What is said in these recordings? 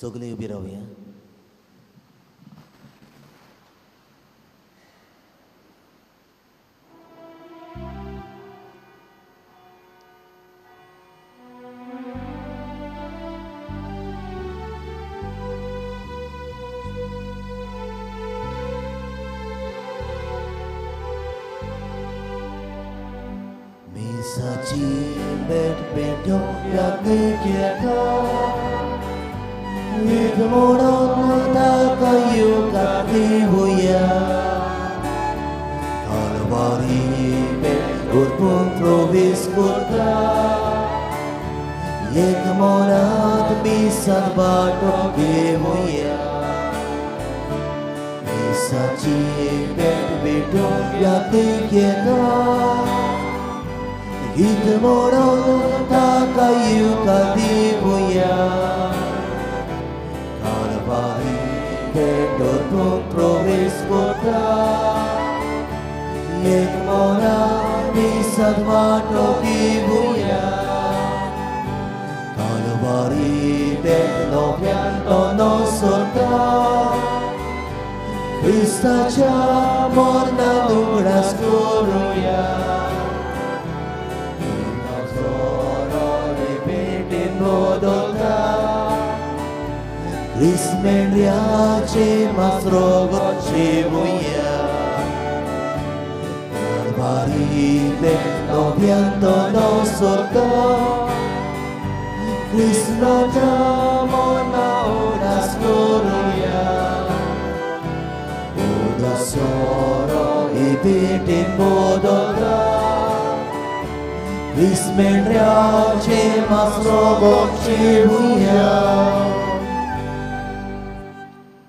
सगळीं उबी रावया.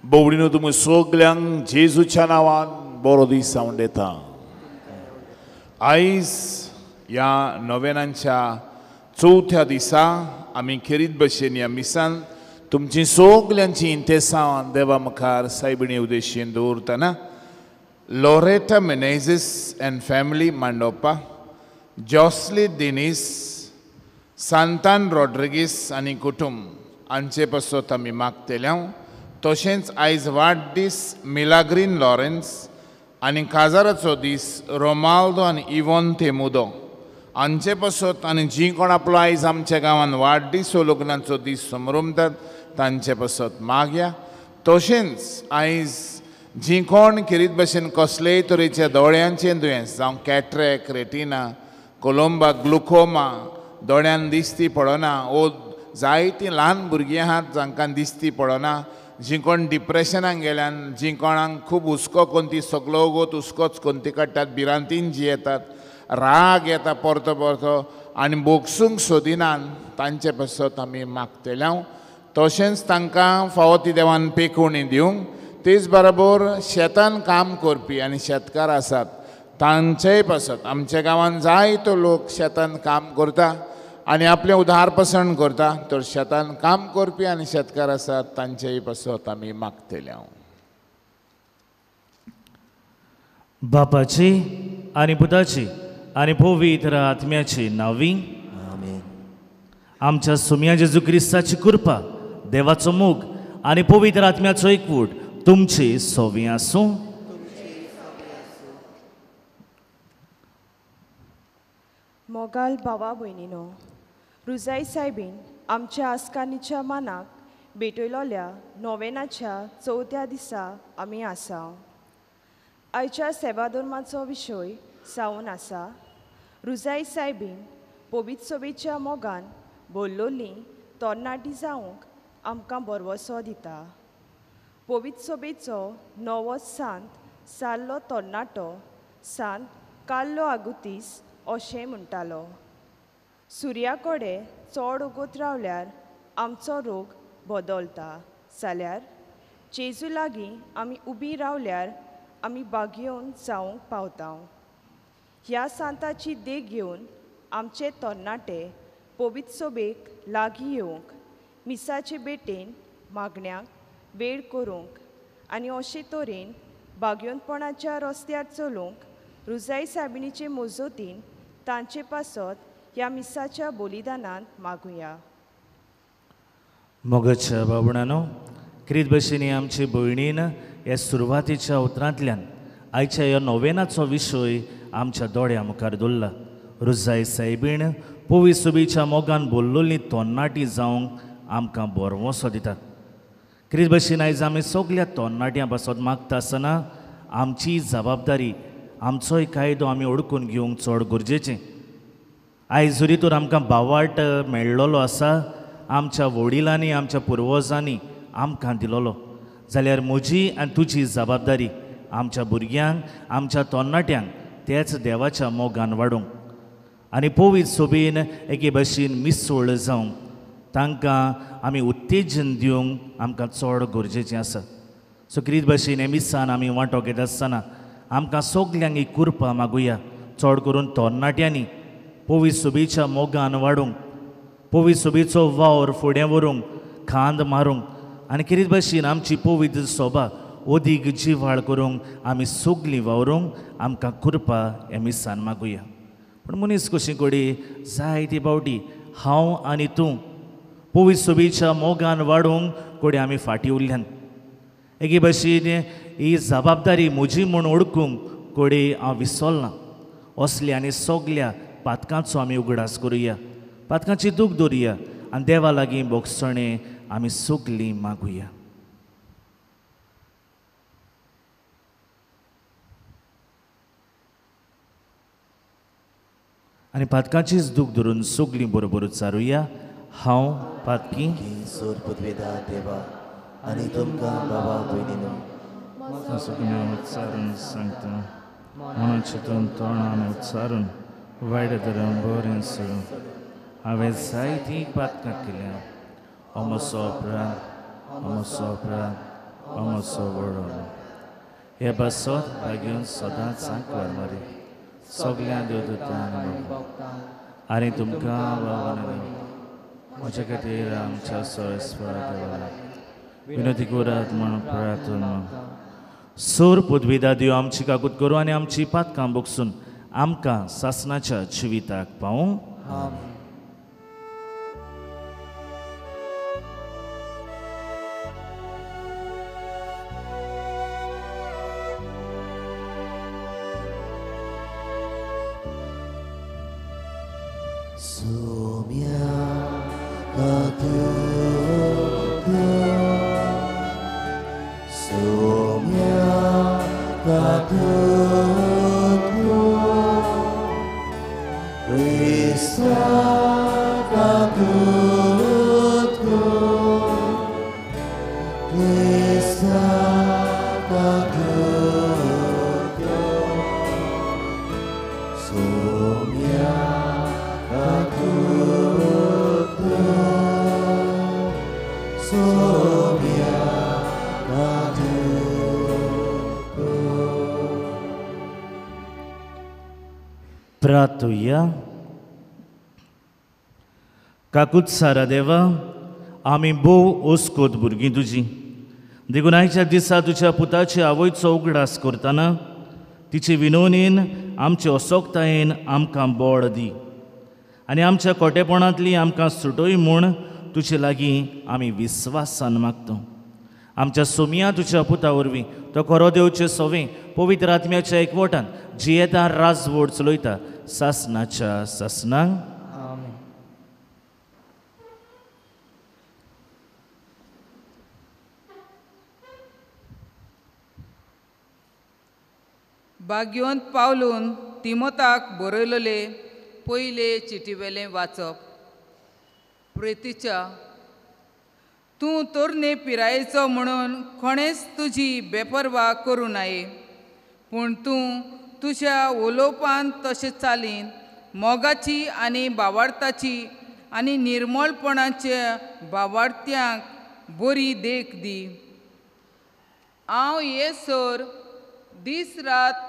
बोवडीनो तुमी सगल्यांक जेजूच्या नांवान बरो दीस जावन दिता. आयज ह्या नोवेनांच्या चवथ्या दिसा आमी खेरीत भशेन ह्या मिसान तुमची सगल्यांची इंतेसांव देवा मुखार सायबिणी उद्देशीन दवरतना Loretta Menezes and family Mandopa, Josly Dinis, Santan Rodrigues आनी कुटुंब हांचे पासत आमी मागतले. तशेंच आयज वाडदीस मिलाग्रीन लॉरेन्स आनी काजाराचो दीस रोमाल्दो आनी इवोन तेमुदो हांचे पासत आनी जीं कोण आपलो आयज आमच्या गांवांत वाडदीस वो लग्नाचो दीस समरमतात तांचे पासत मागया. तशेंच आयज जीं कोण खेरीत भशेन कसलेय तरेच्या दोळ्यांचें दुयेंस जावं कॅट्रॅक, रेटिना, कोलोंबा, ग्लुकोमा, दोळ्यान दिसती पडना वो जायतीं ल्हान भुरगीं आहात जांकां दिसती पडना, जीं कोण डिप्रेशनाक गेल्यान, जीं कोणाक खूब हुस्को कोन्न ती सगलो वोगोत हुस्कोच कोन्न ती काडटात, भिरांतीन जियेतात, राग येता परतो परतो आनी बोगसूंक सोदिनात, तांचे पासत आमी मागतले. तशेंच तांकां फावो ती देवान पेखवणी दिवंक. तेच बरोबर शेतान काम करपी आनी शेतकार आसात तांचेय पासत आमच्या गांवांत जायतो लोक शेतान काम करता आनी आपलें उदारपसण करता, तर शेतान काम करपी आनी शेतकार आसात तांचेय पासत आमी मागतले. बापाची आनी पुताची आनी पवित्र आत्म्याची नांवी आमेन. आमच्या सुम्या जेजू क्रिस्ताची कृपा, देवाचो मोग आनी पवित्र आत्म्याचो एकवट तुमची सोवी आसूं. मोगाल भावा भयणीनो, रुजाई सायबीन आमच्या आसकानीच्या मानाक भेटयलोल्या नोवेनाच्या चवथ्या दिसा आमी आसा. आयच्या सेवाधर्माचो विशय जावन आसा रुजाई सायबीन पवित्र सोबेच्या मोगान बोल्लोली तरणाटी जावंक आमकां भरवसो दिता. पवित्र सोबेचो नवो सांत साल्लो तरणाटो सांत कार्लो आगुतीस अशें म्हणटालो. सुर्या कडेन चड वगत रावल्यार आमचो रोग बदलता, जाल्यार जेजू लागीं आमी उबी रावल्यार आमी बागयोवन जावंक पावता. ह्या सांताची देख घेवन आमचे तरणाटे पवित्र सोबेक लागीं येवंक, मिसाचे भेटेन मागण्याक वेळ करूंक आनी अशे तरेन बागयोनपणाच्या रस्त्यार चलूंक रुजाई सायबिणीचे मजतीन तांचे पासत ह्या मिसाच्या बलिदानांत मागुया. मोगाच्या बाबणानो, क्रीत भशेन आमचे भयणीन ह्या सुरवातेच्या उतरांतल्यान आयच्या ह्या नोवेनाचो विशय आमच्या दोळ्या मुखार दवरला. रुजाय सायबीण पवी सुबीच्या मोगान बोल्लोली तोन्नाटी जावंक आमकां बरवसो दिता. क्रीत भशेन आयज आमी सगल्या तोन्नाट्यां पासत मागता आसतना आमची जबाबदारी, आमचोय कायदो आमी ओडकून घेवंक चड गरजेचें. आयज जरी तर आमकां बावाट मेळ्ळोलो आसा, आमच्या वडिलांनी आमच्या पुर्वजांनी आमकां दिलोलो, जाल्यार म्हजी आनी तुजी जबाबदारी आमच्या भुरग्यांक आमच्या तोन्नाट्यांक त्याच देवाच्या मोगान वाडूंक आनी पवित्र सोबीन एके भशेन मिसळ जावंक तांकां आमी उत्तेजन दिवंक आमकां चड गरजेचें आसा. सो क्रीत भशेन हे मिसान आमी वांटो घेता आसतना आमकां सगल्यांक ही कृपा मागुया, चड करून तोन्नाट्यांनी पवित्र सोबीच्या मोगान वाडूंक, पवित्र सोबीचो वावर फुडें व्हरूंक, खांद मारूंक आनी क्रीत भशेन आमची पवित्र सोबा अदीक जिवाळ करूंक आमी सगलीं वावरूंक आमकां कृपा हे मिसान मागुया. पूण मनीस कशी कडी जायते फावटी हांव आनी तूं पवित्र सोबीच्या मोगान वाडूंक कोडी आमी फाटीं उरल्यान. एके भशेन ही जबाबदारी म्हजी म्हूण ओळखूंक कोडी हांव विसरना. असल्या आनी सगल्या पातकांचो आमी उगडास करुया, पातकांची दूख दवरुया आनी देवा लागीं भोगसणें आमी सगलीं मागुया. आनी पातकांचीच दूख धरून सगलीं बरोबर चारुया. हांव पातकी सोर पुदवेदा देवा आनी तुमकां बाबा भयणीनो सगळें उच्चारून सांगता म्हणून चिंतून तोंडान उच्चारून वायट धरून बरें सोडून हांवें जायतीं पातकां केल्या. अमसो अपराध, अमसो अपराध, अमसो व्हडलो. हे पासत भाग्यून सदांच सांकवार मारी सगळ्या देवदूतांक आनी तुमकां बाबांनी म्हज्या खातीर आमच्या सोयस्वरा देवा विनोदी करात म्हूण प्रार्थना. सोर पदवीदा देव आमची काकूत करूं आनी आमची पातकां बोगसून आमकां सासनाच्या जिविताक पावूं. प्रार्थुया. काकूत सारा देवा, आमी भोव ओस्कोत भुरगीं तुजी, देखून आयच्या दिसा तुज्या पुताचे आवयचो उगडास करतना तिचे विनोनीन आमचे असोकतायेन आमकां बळ दी आनी आमच्या कोटेपणांतली आमकां सुटोय म्हूण तुजे लागीं आमी विस्वासान मागता. आमच्या सोमया तुज्या पुता वरवीं तो खरो देवचे सोवे पवित्र आत्म्याच्या एकवटान जियेता राजवड चलयता सासनाच्या सासनाक. भाग्यवंत पावलून तिमोताक बरयलोले पयले चिटीवेलें वाचप. प्रेतीच्या तूं तरणे पिरायेचो म्हणून कोणेच तुजी बेपर्वा करूं नये, पूण तूं तुज्या उलोवपान तशें चालीन मोगाची आनी बावार्थाची आनी निर्मळपणाच्या बावार्थ्यांक बरी देख दी. हांव ये सर दीस रात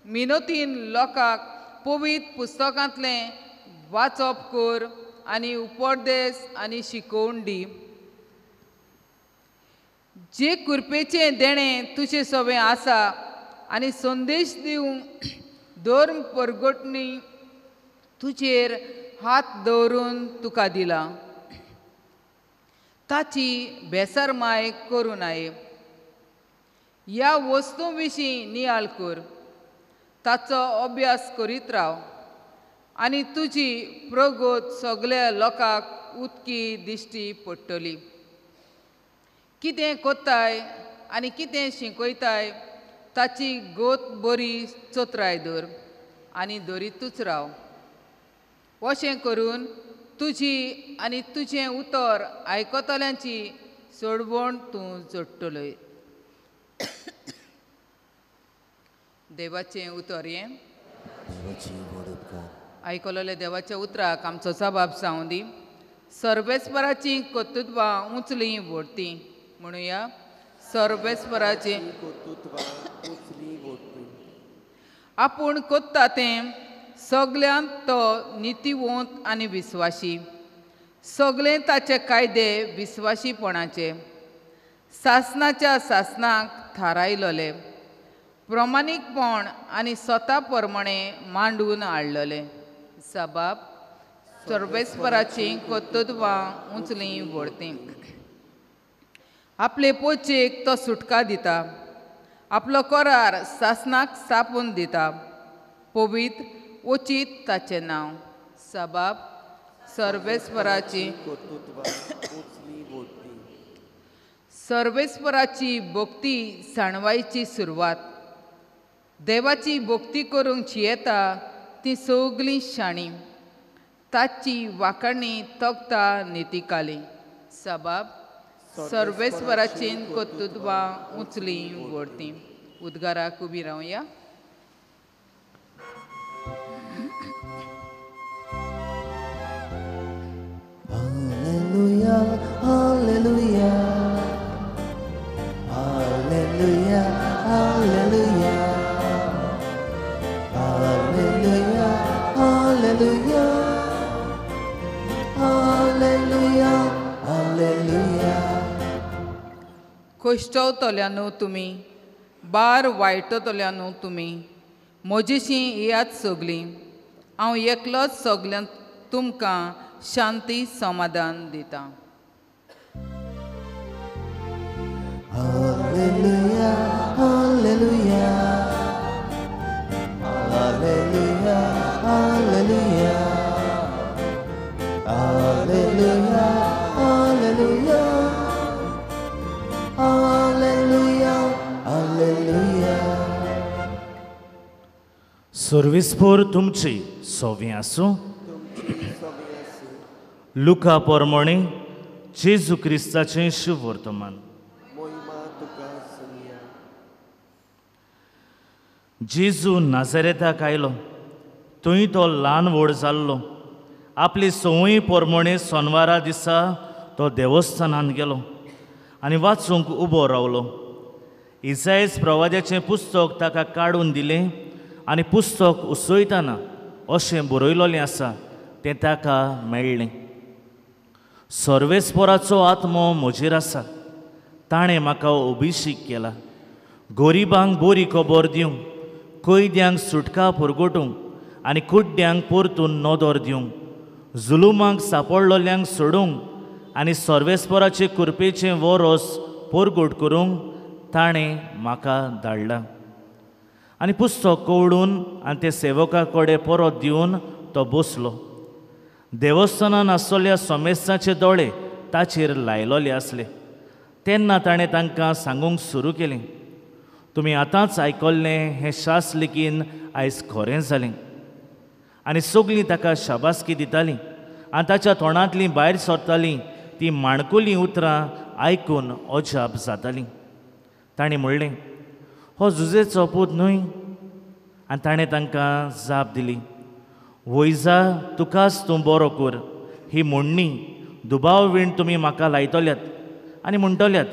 मिनोतीन लोकांक पवित्र पुस्तकांतलें वाचप कर आनी उपदेश आनी शिकोवन दी. जे कृपेचें देणें तुजें सवें आसा आनी संदेश दिवंक धर्म परगटणी तुजेर हात दवरून तुका दिला. ताची बेसरमाय करूं नये. ह्या वस्तू विशीं नियाळ कर, ताचो अभ्यास करीत राव आनी तुजी प्रगत सगळ्या लोकांक उदकी दिश्टी पडटली. कितें कोत्ताय आनी कितें शिकयताय ताची गोत बरी चत्राय दवर आनी दरीतूच राव. अशें करून तुजी आनी तुजें उतर आयकतल्यांची सोडवण तूं जोडटलोय. देवाचें उतर हें. आयकलोले देवाच्या उतराक आमचो जबाब जावं दी. सर्वेस्पराचीं कर्तृत्वां उंचलीं व्हडतीं म्हणुया. सर्वेस्पराचीं आपूण कोत्ता तें सगल्यांत तो नितीवंत आनी विस्वाशी. सगळे ताचे कायदे विस्वाशीपणाचे सासनाच्या सासनाक थारायलोले, प्रमाणीकपण आनी स्वता प्रमाणे मांडून हाडलोले. सबाब सर्वेस्पराचीं कर्तृत्वां उंचलीं व्हडतीं. आपले पोचेक तो सुटका दिता, आपलो करार सासनाक स्थापून दिता. पवित्र उचीत ताचें नांव. सबाब सर्वेस्पराची सर्वेस्पराची भक्ती जाणवायची सुरवात. देवाची भक्ती करूंक जियेता ती सगळीं शाणी, ताची वाखाणी तगता नितिकाली. सबाब सर्वेस्पराची कर्तृत्वां उंचलीं व्हडतीं. उद्गाराक उबी रावया. Hallelujah, hallelujah, hallelujah, hallelujah, hallelujah, hallelujah, hallelujah, hallelujah. कश्टवतल्या न्हू तुमी, बार वायटतल्या न्हू तुमी, म्हजेशी येयात सगळीं. हांव एकलोच सगल्यांक तुमकां शांती समाधान दिता. Hallelujah, hallelujah, hallelujah, hallelujah, hallelujah, hallelujah, hallelujah, hallelujah. सर्विसभर तुमची सोवी आसूं. लुका पोरमोणे जेजू क्रिस्ताचें शुभवर्तमान. जेजू नाझरेताक आयलो, थंय तो ल्हान व्हड जाल्लो. आपली संवय पोरमोणे सोनवारा दिसा तो देवस्थानांत गेलो आनी वाचूंक उबो रावलो. इजायस प्रवाद्याचें पुस्तक ताका काडून दिलें आनी पुस्तक उसयतना अशें बरयलोलें आसा तें ताका मेळ्ळें. सर्वेस्पराचो आत्मो म्हजेर आसा, ताणें म्हाका अभिषेक केला गरिबांक बरी खबर दिवंक, कैद्यांक सुटका पुरगोटूंक आनी कुड्ड्यांक परतून नदर दिवंक, जुलुमांक सापडलोल्यांक सोडूंक आनी सर्वेस्पराचे कृपेचें वरोस परगट करूंक ताणें म्हाका धाडला. आनी पुस्तक कवडून आनी ते सेवका कडेन परत दिवन तो बसलो. देवस्थानान आसलेल्या सोमेस्ताचे दोळे ताचेर लायलोले आसले. तेन्ना ताणें तांकां सांगूंक सुरू केलें, तुमी आतांच आयकल्लें हें शास्त्र लेगीन आयज खरें जालें. आनी सगळीं ताका शाबासकी दितालीं आनी ताच्या तोंडांतलीं भायर सरतालीं तीं माणकुलीं उतरां आयकून अजाप जातालीं. ताणें म्हणलें, हो जुजेचो पूत न्हय? आनी ताणें तांकां जाप दिली, वयजा तुकाच तूं बरो कर ही म्हणणी दुबाव वीण तुमी म्हाका लायतल्यात आनी म्हणटल्यात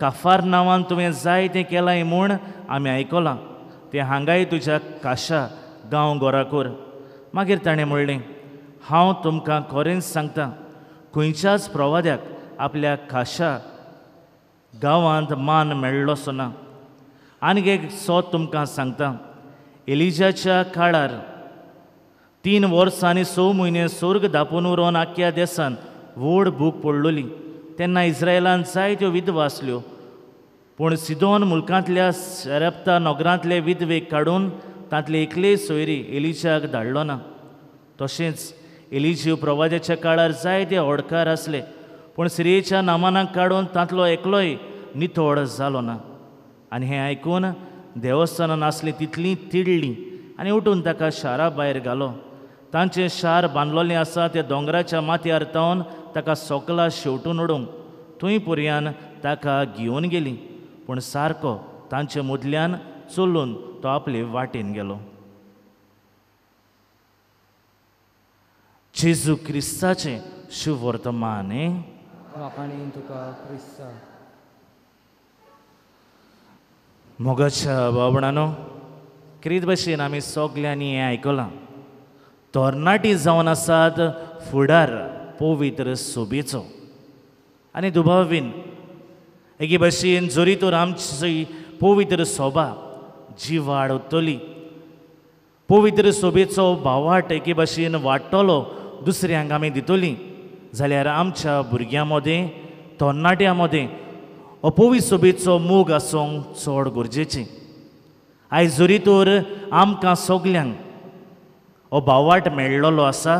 काफार नांवान तुवें जाय तें केलां म्हूण आमी आयकलां, तें हांगाय तुज्या काशा गांव घरा कर. मागीर ताणें म्हणलें, हांव तुमकां खरेंच सांगता, खंयच्याच प्रवाद्याक आपल्या खाशा गांवांत मान मेळ्ळोसो ना. आनीक एक सोद तुमकां सांगता, एलिजाच्या काळार 3 वर्सां आनी 6 म्हयने स्वर्ग धापून उरोन आख्या देसान व्हड भूक पडलोली, तेन्ना इस्रायलान जायत्यो विधवा आसल्यो, पूण सिदोन मुलकांतल्या सरप्ता नगरांतले विधवेक काडून तांतले एकले सोयरी एलिशाक धाडलो ना. तशेंच एलिजीव प्रवाजाच्या काळार जायते होडकार आसले, पूण सिरियेच्या नामानाक काडून तांतलो एकलोय नितळ जालो ना. आनी हें आयकून देवस्थानान आसली तितली तिडली आनी उठून ताका शारा भायर घालो. तांचें शार बांदलोलें आसा त्या दोंगराच्या माथ्यार तावन ताका सोकला शेवटून उडोवंक थंय पर्यान ताका घेवन गेली, पूण सारको तांचे मदल्यान चलून तो आपले वाटेन गेलो. जेजू क्रिस्ताचें शुभवर्तमान. तुका क्रिस्ता. मोगाच्या बाबणानो, क्रीत भशेन आमी सगल्यांनी हें आयकलां, तरणाटी जावन आसात फुडार पवित्र सोबेचो. आनी दुबावीन एके भशेन जरी तर आमची पवित्र सोबा जिवाड उरतली, पवित्र सोबेचो भावाट एके भशेन वाडटलो, दुसऱ्यांक आमी दितली, जाल्यार आमच्या भुरग्यां मदें तरणाट्यां मदें हो पवित्र सोबेचो मोग आसूंक चड गरजेचें. आयज जरी तर आमकां सगल्यांक हो भावाट मेळ्ळोलो आसा,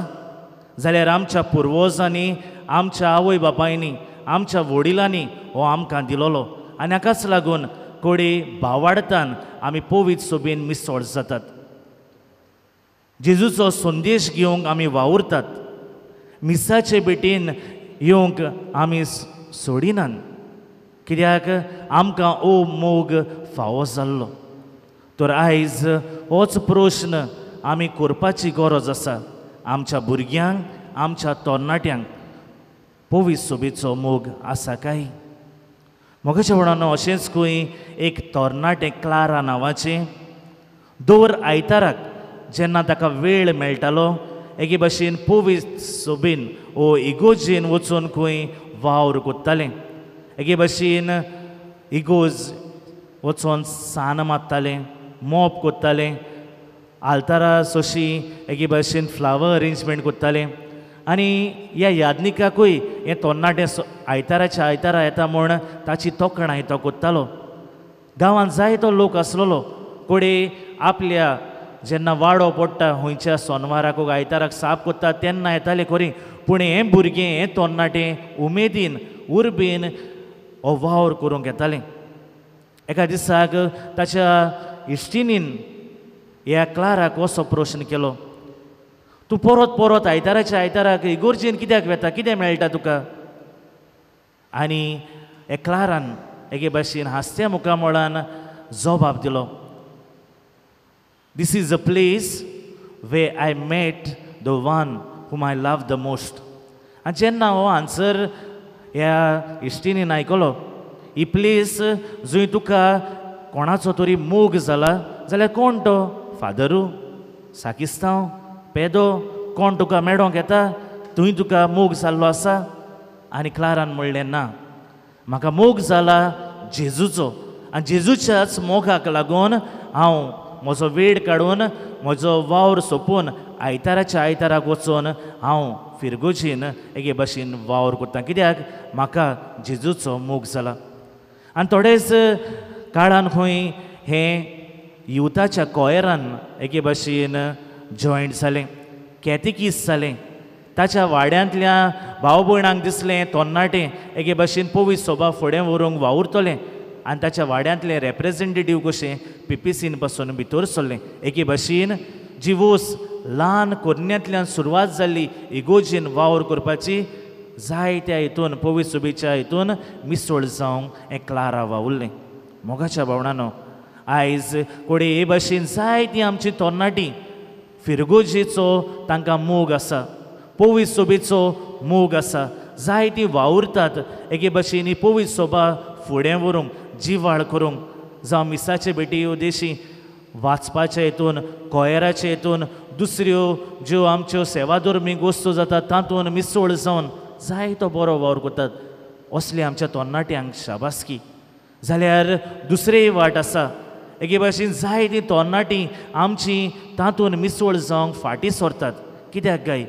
जाल्यार आमच्या पुर्वजांनी, आमच्या आवय बापायनी, आमच्या वडिलांनी हो आमकां दिलोलो आनी हाकाच लागून कोडे भावाडतान आमी पवित्र सोबेन मिसळ जातात. जेजूचो संदेश घेवंक आमी वावुरतात, मिसाचे भेटेन येवंक आमी सोडिनात, कित्याक आमकां ओ मोग फावो जाल्लो. तर आयज होच प्रश्न आमी करपाची गरज आसा, आमच्या भुरग्यांक, आमच्या तरणाट्यांक पवित्र सोबेचो मोग आसा काय? मोगाच्या वडानो, अशेंच खंय एक तरणाटें क्लारा नांवाचें दर आयताराक जेन्ना ताका वेळ मेळटालो एके भशेन पवित्र सोबेन ओ इगोजेन वचून खंय वावर कोत्तालें. एके भशेन इगोज वचोन सान मारतालें, मोप कोत्तालें, आल्तारा सोशी एके भशेन फ्लावर अरेंजमेंट कोत्तालें. आनी ह्या यादनिकाकूय हें तरणाटें आयताराच्या आयतारा येता म्हूण ताची तोखणाय तो कोत्तालो. गांवांत जायतो लोक आसलेलो, कोडे आपल्या जेन्ना वाडो पडटा खंयच्या सोनवाराक आयताराक साफ कोत्ता तेन्ना येताले खरी, पूण हें भुरगें हें तरणाटें उमेदीन उर्बेन हो वावर करूंक येतालें. एका दिसाक ताच्या इश्टिणीन ह्या क्लाराक असो प्रश्न केलो, तूं परत परत आयताराच्या आयताराक इगोर्जेन कित्याक वेता, कितें मेळटा तुका? आनी हे क्लारान एके भाशेन हांसत्या मुखामळान जबाब दिलो, This is a place where I met the one whom I love the most. आनी जेन्ना हो आन्सर ह्या इश्टिणीन आयकलो, ही प्लेस जंय तुका कोणाचो तरी मोग जाला, जाल्यार कोण तो? फादरू, साकिस्तांव, पेदो, कोण तुका मेळोंक येता, थंय तुका मोग जाल्लो आसा? आनी क्लारान म्हणलें, ना, म्हाका मोग जाला जेजूचो, आनी जेजूच्याच मोगाक लागून हांव म्हजो वेळ काडून म्हजो वावर सोंपून आयताराच्या आयताराक वचून हांव फिरगोजीन एके भाशेन वावर करता, कित्याक म्हाका जेजूचो मोग जाला. आनी थोडेच काळान खंय हें युथाच्या कॉयरान एके भाशेन जॉयंट जालें, कॅथिकीस जालें. ताच्या वाड्यांतल्या भाव भयणांक दिसलें तरणाटें एके भाशेन पवित्र सोबा फुडें व्हरूंक वावुरतलें, आनी ताच्या वाड्यांतले रेप्रेजेंटेटीव कशें पीपीसीन पासून भितर सरलें. एके भाशेन जी वोस ल्हान कोरण्यांतल्यान सुरवात जाल्ली इगोजीन वावर करपाची, जायत्या हितून पवित्र सोबेच्या हितून मिसळ जावंक हें क्लारा वावुरलें. मोगाच्या भावणानो, आयज कोडे हे भाशेन जायती आमची तरणाटी फिरगोजेचो तांकां मोग आसा, पवित्र सोबेचो मोग आसा, जायती वावुरतात एके भाशेन ही पवित्र सोबा फुडें व्हरूंक, जिवाळ करूंक, जावं मिसाचे भेटी उद्देशी वाचपाच्या हितून, कॉयराच्या हितून, दुसऱ्यो ज्यो आमच्यो सेवाधर्मीक वस्तू जातात तातूंत मिसळ जावन जायतो बरो वावर करतात. असले आमच्या तरणाट्यांक शाबासकी. जाल्यार दुसरीय वाट आसा, एके भाशेन जायतीं तरणाटीं आमची तातूंत मिसळ जावंक फाटीं सरतात. कित्याक काय?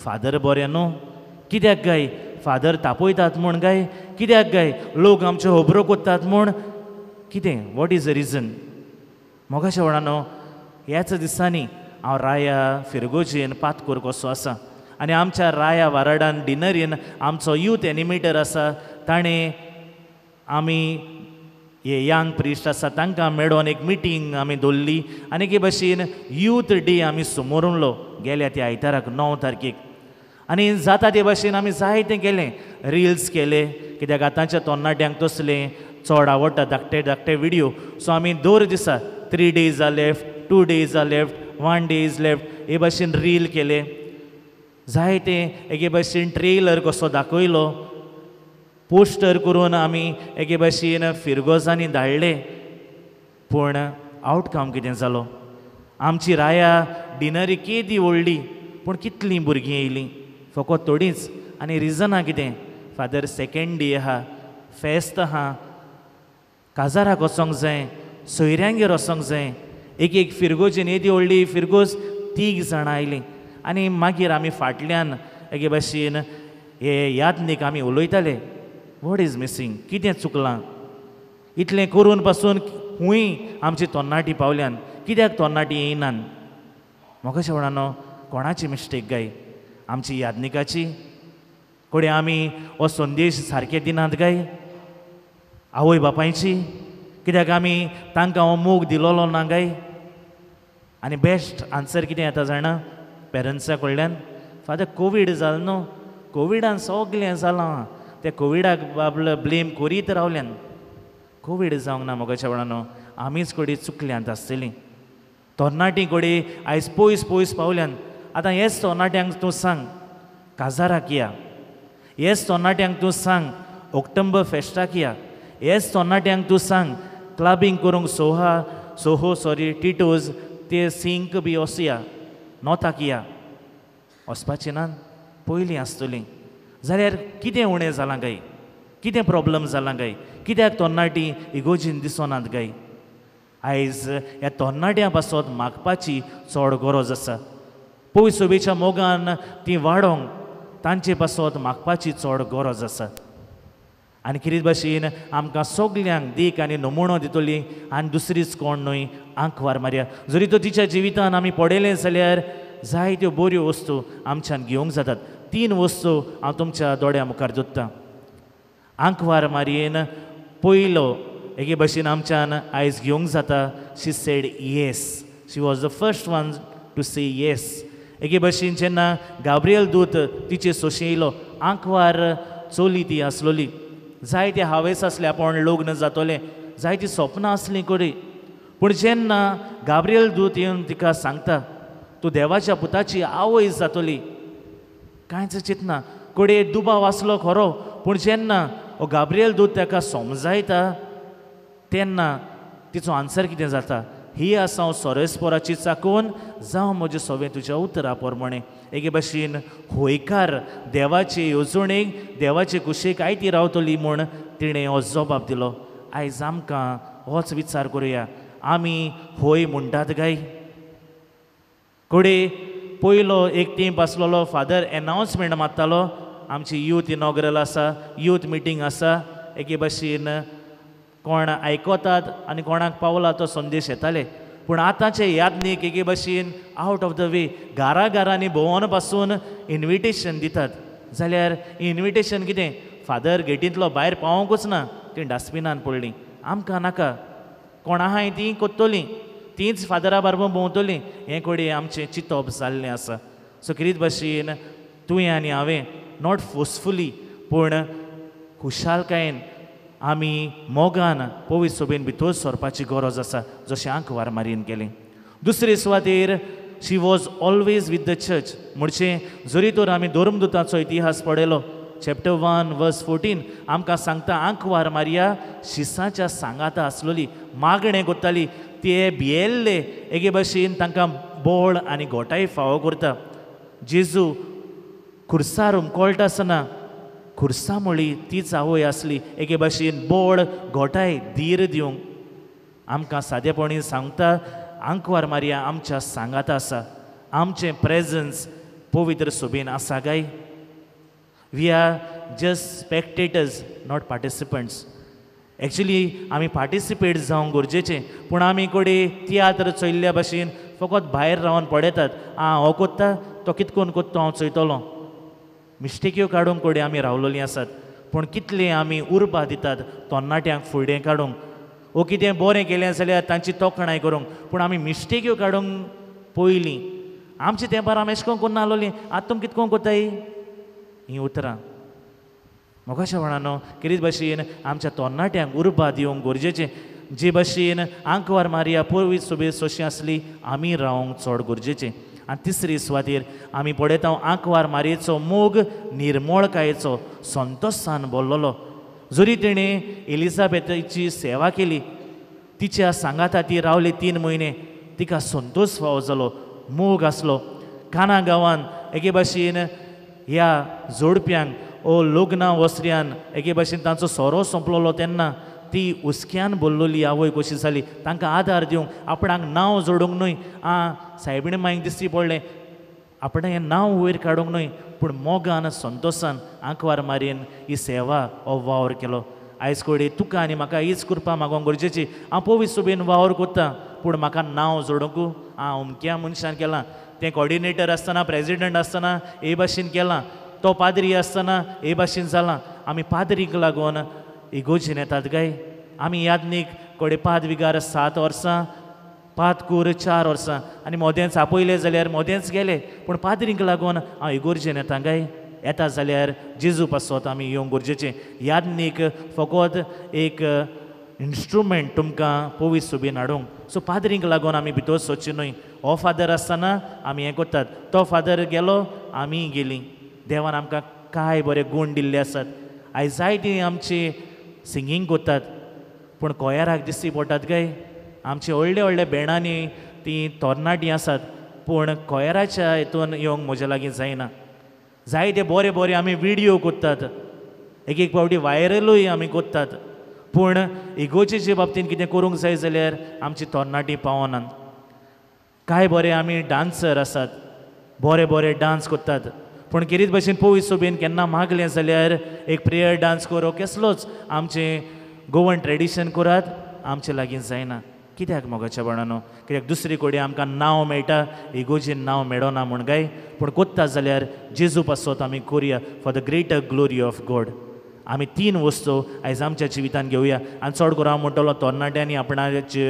फादर बरें न्हू, कित्याक काय? फादर तापयतात म्हूण काय? कित्याक काय लोक आमच्यो खबरो कोत्तात म्हूण? कितें, what is the reason? मोगाच्या वडानो, ह्याच दिसांनी हांव राया फिरगोजेन पातकोर कसो आसा आनी आमच्या राया वाराडान डिनरीन आमचो यूथ एनिमेटर आसा, ताणें आमी हे यंग प्रिस्ट आसा तांकां मेळोन एक मिटींग आमी दवरली आनी एके भशेन यूथ डे आमी समोरलो गेल्या त्या आयताराक 9 तारखेक. आनी जाता ते भशेन आमी जायतें केलें, रिल्स केले, कित्याक आतांच्या तरणाट्यांक तसलें चड आवडटा, धाकटे धाकटे विडियो. सो आमी दर दिसा 3 days are left, 2 days are left, 1 day is left हे भशेन रील केले. जायते एके भशेन ट्रेलर कसो दाखयलो, पोस्टर करून आमी एके भशेन फिरगोजांनी धाडले. पूण आवटकम कितें जालो? आमची राया डिनरी केदी व्हडली, पूण कितलीं भुरगीं येयलीं? फकत थोडींच. आनी रिजनां कितें? फादर सेकेंड डे आहा, फेस्त आहा, काजाराक वचोंक जाय, सोयऱ्यांगेर वचोंक जाय. एक एक फिरगोजेन येदी व्हडली फिरगोज 3 जाणां आयलीं. आनी मागीर आमी फाटल्यान एके भशेन हे यादनीक आमी उलयताले, what is missing, कितें चुकलां? इतलें करून पासून खूंय आमची तरणाटी पावल्यान, कित्याक तरणाटी येयनान? म्हाका शेवणानो, कोणाची मिस्टेक काय? आमची यादनिकाची? कोडे आमी हो संदेश सारके दिनात काय? आवय बापायची? कित्याक आमी तांकां हो मोग दिलोलो ना काय? आनी बेस्ट आन्सर कितें येता जाणा पेरंट्सा कडल्यान? फादर कोवीड जालो न्हू, कोविडान सगळें जालां, त्या कोविडाक बाबल ब्लेम करीत रावल्यान. कोवीड जावंक ना मोगाच्या वडानो, आमीच कडेन चुकल्यांत आसतलीं. तरणाटी कडेन आयज पयस पयस पावल्यान. आतां हेच तरणाट्यांक तूं सांग काजाराक या, हेच तरणाट्यांक तूं सांग ऑक्टोबर फेस्टाक या, हेच तरणाट्यांक तूं सांग क्लबिंग करूंक सोहा सोहो सॉरी टिटोज ते सिंक बी वचया, नोताक या. वचपाचें ना, पयलीं आसतलीं. जाल्यार कितें उणें जालां काय? कितें प्रॉब्लम जालां काय? कित्याक तरणाटी इगोजीन दिसनात काय? आयज ह्या तरणाट्यां पासत मागपाची चड गरज आसा. पयस सोबेच्या मोगान ती वाडोवंक तांचे पासत मागपाची चड गरज आसा. आनी कितें भाशेन आमकां सगल्यांक देख आनी नमुणो दितली आनी दुसरीच कोण न्हय, आंकवार मारया. जरी तो तिच्या जिवितान आमी पळयलें जाल्यार जायत्यो बऱ्यो वस्तू आमच्यान घेवंक जातात. 3 वस्तू हांव तुमच्या दोळ्या मुखार दवरतां. आंकवार मारयेन पयलो एके भशेन आमच्यान आयज घेवंक जाता, she said yes. She was the first one to say yes. एके भशेन जेन्ना गाब्रियल दूत तिचे सोशे येयलो, आंकवार चोली ती आसलोली, जायते हावेस आसले आपूण लग्न जातोलें, जायतीं सपनां आसलीं करी. पूण जेन्ना गाब्रियल दूत येवन तिका सांगता तूं देवाच्या पुताची आवय जातली, कांयच चिंतना, कडे दुबाव आसलो खरो, पूण जेन्ना हो गाब्रियल दूत ताका समजायता तेन्ना तिचो आन्सर कितें जाता? ही आसा हांव सोरेस्पोराची चाकून, जावं म्हजें सवें तुज्या उतरा प्रमाणें. एके भशेन होयकार देवाचे येवजणेक, देवाचे कुशेक आयती रावतली म्हूण तिणें हो जबाब दिलो. आयज आमकां होच विचार करुया, आमी होय म्हणटात काय? कडे पयलो एक तेंप आसलेलो फादर एनावन्समेंट मारतालो, आमची यूथ इनॉग्रल आसा, यूथ मिटींग आसा. एके भशेन कोण आयकतात आनी कोणाक पावला तो संदेश येताले. पूण आतांचे यादनीक एके भशेन आवट ऑफ the वे घरा घरांनी भोंवन पासून इन्विटेशन दितात. जाल्यार इन्विटेशन कितें? फादर गेटींतलो भायर पावोंकूच ना, तीं डस्टबिनान पडलीं. आमकां नाका, कोण आहाय तीं कोत्तोलीं, तींच फादरा बारबो भोंवतलीं. हें कडेन आमचें चिंतप जाल्लें आसा. सो कितें भशेन तुवें आनी हांवें not forcefully पूण खुशालकायेन आमी मोगान पवित्र सोबेन भितर सरपाची गरज आसा, जशें आंकवार मारयेन केलें. दुसरे सुवातेर she was always with the church. म्हणचे जरी तर आमी धर्मदूताचो इतिहास पळयलो, चॅप्टर 1 वर्स 14 आमकां सांगता आंकवार मारिया शिसाच्या सांगाता आसलोली, मागणें करताली, ते भियेल्ले एके भशेन तांकां बोळ आनी घोटाय फावो करता. जेजू खुर्सार उमकोळटा आसतना खुर्सा म्हळी तीच आवय आसली, एके भशेन बोळ घोटाय धीर दिवंक. आमकां सादेपणी सांगता आंकवार मारिया आमच्या सांगाता आसा, आमचें प्रेजन्स पवित्र सोबेन आसा काय? We are just spectators, not participants. Actually आमी पार्टिसिपेट जावंक गरजेचें, पूण आमी कडे तियात्र चोयल्ल्या भाशेन फकत भायर रावन पळयतात. आं हो कोत्ता तो कितकोन कोत्तो हांव चोयतलो. मिस्टेक्यो काडूंक कडे आमी रावलोलीं आसात, पूण कितलें आमी उर्बा दितात तरणाट्यांक फुडें काडूंक, ओ कितें बरें केलें जाल्यार तांची तोखणाय करूंक, पूण आमी मिस्टेक्यो काडूंक पयलीं. आमचे तेंपार आमी एशें कोन्न नासलोलीं, आतां तुमी कितकोन कोत्ताय हीं उतरां. मोगाच्या भावणानो, कितें भाशेन आमच्या तरणाट्यांक उर्बा दिवंक गरजेचें. जे भाशेन आंकवार मारिया पयली सोबेस अशी आसली, आमी रावंक चड गरजेचें. आनी तिसरी सुवातेर आमी पळयता आंकवार मारयेचो मोग निर्मळकायेचो संतोसान भरलेलो. जरी तिणें एलिझाबेथाची सेवा केली, तिच्या सांगाता ती रावली 3 म्हयने, तिका संतोश फावो जालो, मोग आसलो. काना गांवान एके भाशेन ह्या जोडप्यांक ओ लग्ना वसऱ्यान एके भाशेन तांचो सोरो सोंपलेलो तेन्ना ती हुस्क्यान भरलेली आवय कशी जाली, तांकां आदार दिवंक, आपणाक नांव जोडूंक न्हय. आं सायबीण मांयक दिश्टी पडलें आपणें हें नांव वयर काडूंक न्हय, पूण मोगान संतोसान आंकवार मारयेन ही सेवा हो वावर केलो. आयज कडेन तुका आनी म्हाका हीच कृपा मागोवंक गरजेची. हांव पवित्र सोबेन वावर करता, पूण म्हाका नांव जोडूंक आं अमक्या मनशान केलां, तें कॉर्डिनेटर आसतना प्रेजिडंट आसतना हे भाशेन केलां, तो पाद्री आसतना हे भाशेन जालां. आमी पाद्रीक लागून इगोर्जेन येतात काय? आमी यादनीक कडे पाद विगार 7 वर्सां, पाद कूर 4 वर्सां, आनी मोदेंच आपयलें जाल्यार मोदेंच गेले, पूण पाद्रींक लागून हांव इगोर्जेन येता काय? येता जाल्यार जेजू पासत आमी येवंक गरजेचें. यादनीक फकत एक इन्स्ट्रुमेंट तुमकां पवित्र सोबेन हाडूंक. सो पाद्रींक लागून आमी भितर सोदचें न्हय. हो फादर आसतना आमी हें करतात, तो फादर गेलो आमी गेलीं. देवान आमकां कांय बरे गूण दिल्ले आसात. आयज जायतीं आमची सिंगींग करतात, पूण कोयराक दिश्टी पडटात काय? आमचे व्हडले व्हडले बेणांनी तीं तरणाटीं आसात, पूण कोयराच्या हितून येवंक म्हज्या लागीं जायना. जायते बरे बरे आमी विडियो करतात, एक एक फावटी वायरलूय आमी करतात, पूण इगोर्जेचे बाबतीन कितें करूंक जाय जाल्यार आमची तरणाटीं पावनात. कांय बरे आमी डांसर आसात, बरे बरे डांस करतात, पूण कितें भाशेन पवित्र सोबेन केन्ना मागलें जाल्यार एक प्रेयर डांस करो, केसलोच आमचें गोवन ट्रेडिशन करात, आमचे लागीं जायना. कित्याक मोगाच्या भावणानो? कित्याक दुसरी कडेन आमकां नांव मेळटा, इगोर्जेन नांव मेळना म्हूण काय? पूण कोत्ता जाल्यार जेजू पासत आमी करुया, for the greater glory of God. आमी 3 वस्तू आयज आमच्या जिवितान घेवया. आनी चड करून हांव म्हणटलो तरणाट्यांनी आपणाचे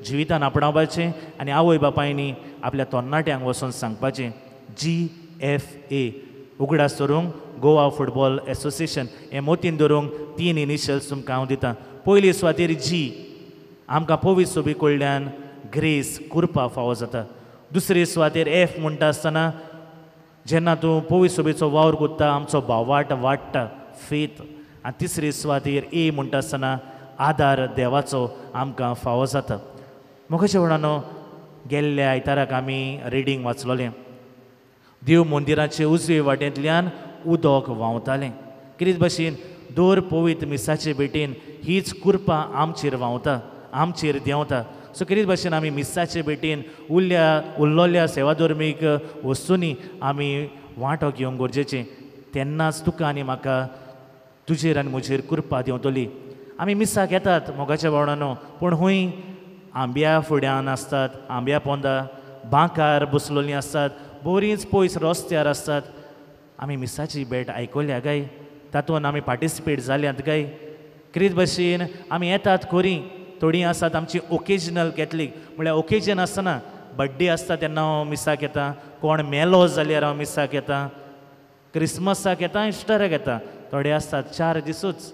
जिवितान आपणावपाचें आनी आवय बापायनी आपल्या तरणाट्यांक वचून सांगपाचें. GFA उगडास धरूंक गोवा फुटबॉल एसोसिएशन हें मोतीन धरूंक 3 इनिशियल्स तुमकां हांव दितां. पयली सुवातेर जी, आमकां पवित्र सोबी कडल्यान ग्रेस कृपा फावो जाता. दुसरी सुवातेर एफ म्हणटा आसतना जेन्ना तूं पवित्र सोबेचो वावर करता आमचो भावाट वाडटा, फेथ. आनी तिसरी सुवातेर ए म्हणटा आसतना आदार देवाचो आमकां फावो जाता. मोगाच्या भावणानो, गेल्ल्या आयताराक आमी रिडींग वाचलोलें. देव मंदिराचे उजवे वाटेंतल्यान उदक व्हांवतालें. कितें भाशेन दर पवित्र मिसाचे भेटेन हीच कृपा आमचेर व्हांवता, आमचेर देंवता. सो कितें भाशेन आमी मिसाचे भेटेन उरलोल्या सेवाधर्मीक वस्तूंनी आमी वांटो घेवंक गरजेचें. तेन्नाच तुका आनी म्हाका तुजेर आनी म्हजेर कृपा देंवतली. आमी मिसाक येतात मोगाच्या भावणानो, पूण हूंय आंब्या फुड्यान आसतात, आंब्या पोंदा बांकार बसलोलीं आसतात, बरींच पयस रस्त्यार आसतात. आमी मिसाची भेट आयकल्या काय? तातूंत आमी पार्टिसिपेट जाल्यात काय? कितें भाशेन आमी येतात खरी, थोडीं आसात आमची ओकेजनल कॅथलीक, म्हळ्यार ओकेजन आसतना बड्डे आसता तेन्ना हांव मिसाक येता, कोण मेलो जाल्यार हांव मिसाक येता, क्रिसमसाक येता, इस्टराक येता. थोडे आसतात 4 दिसूच,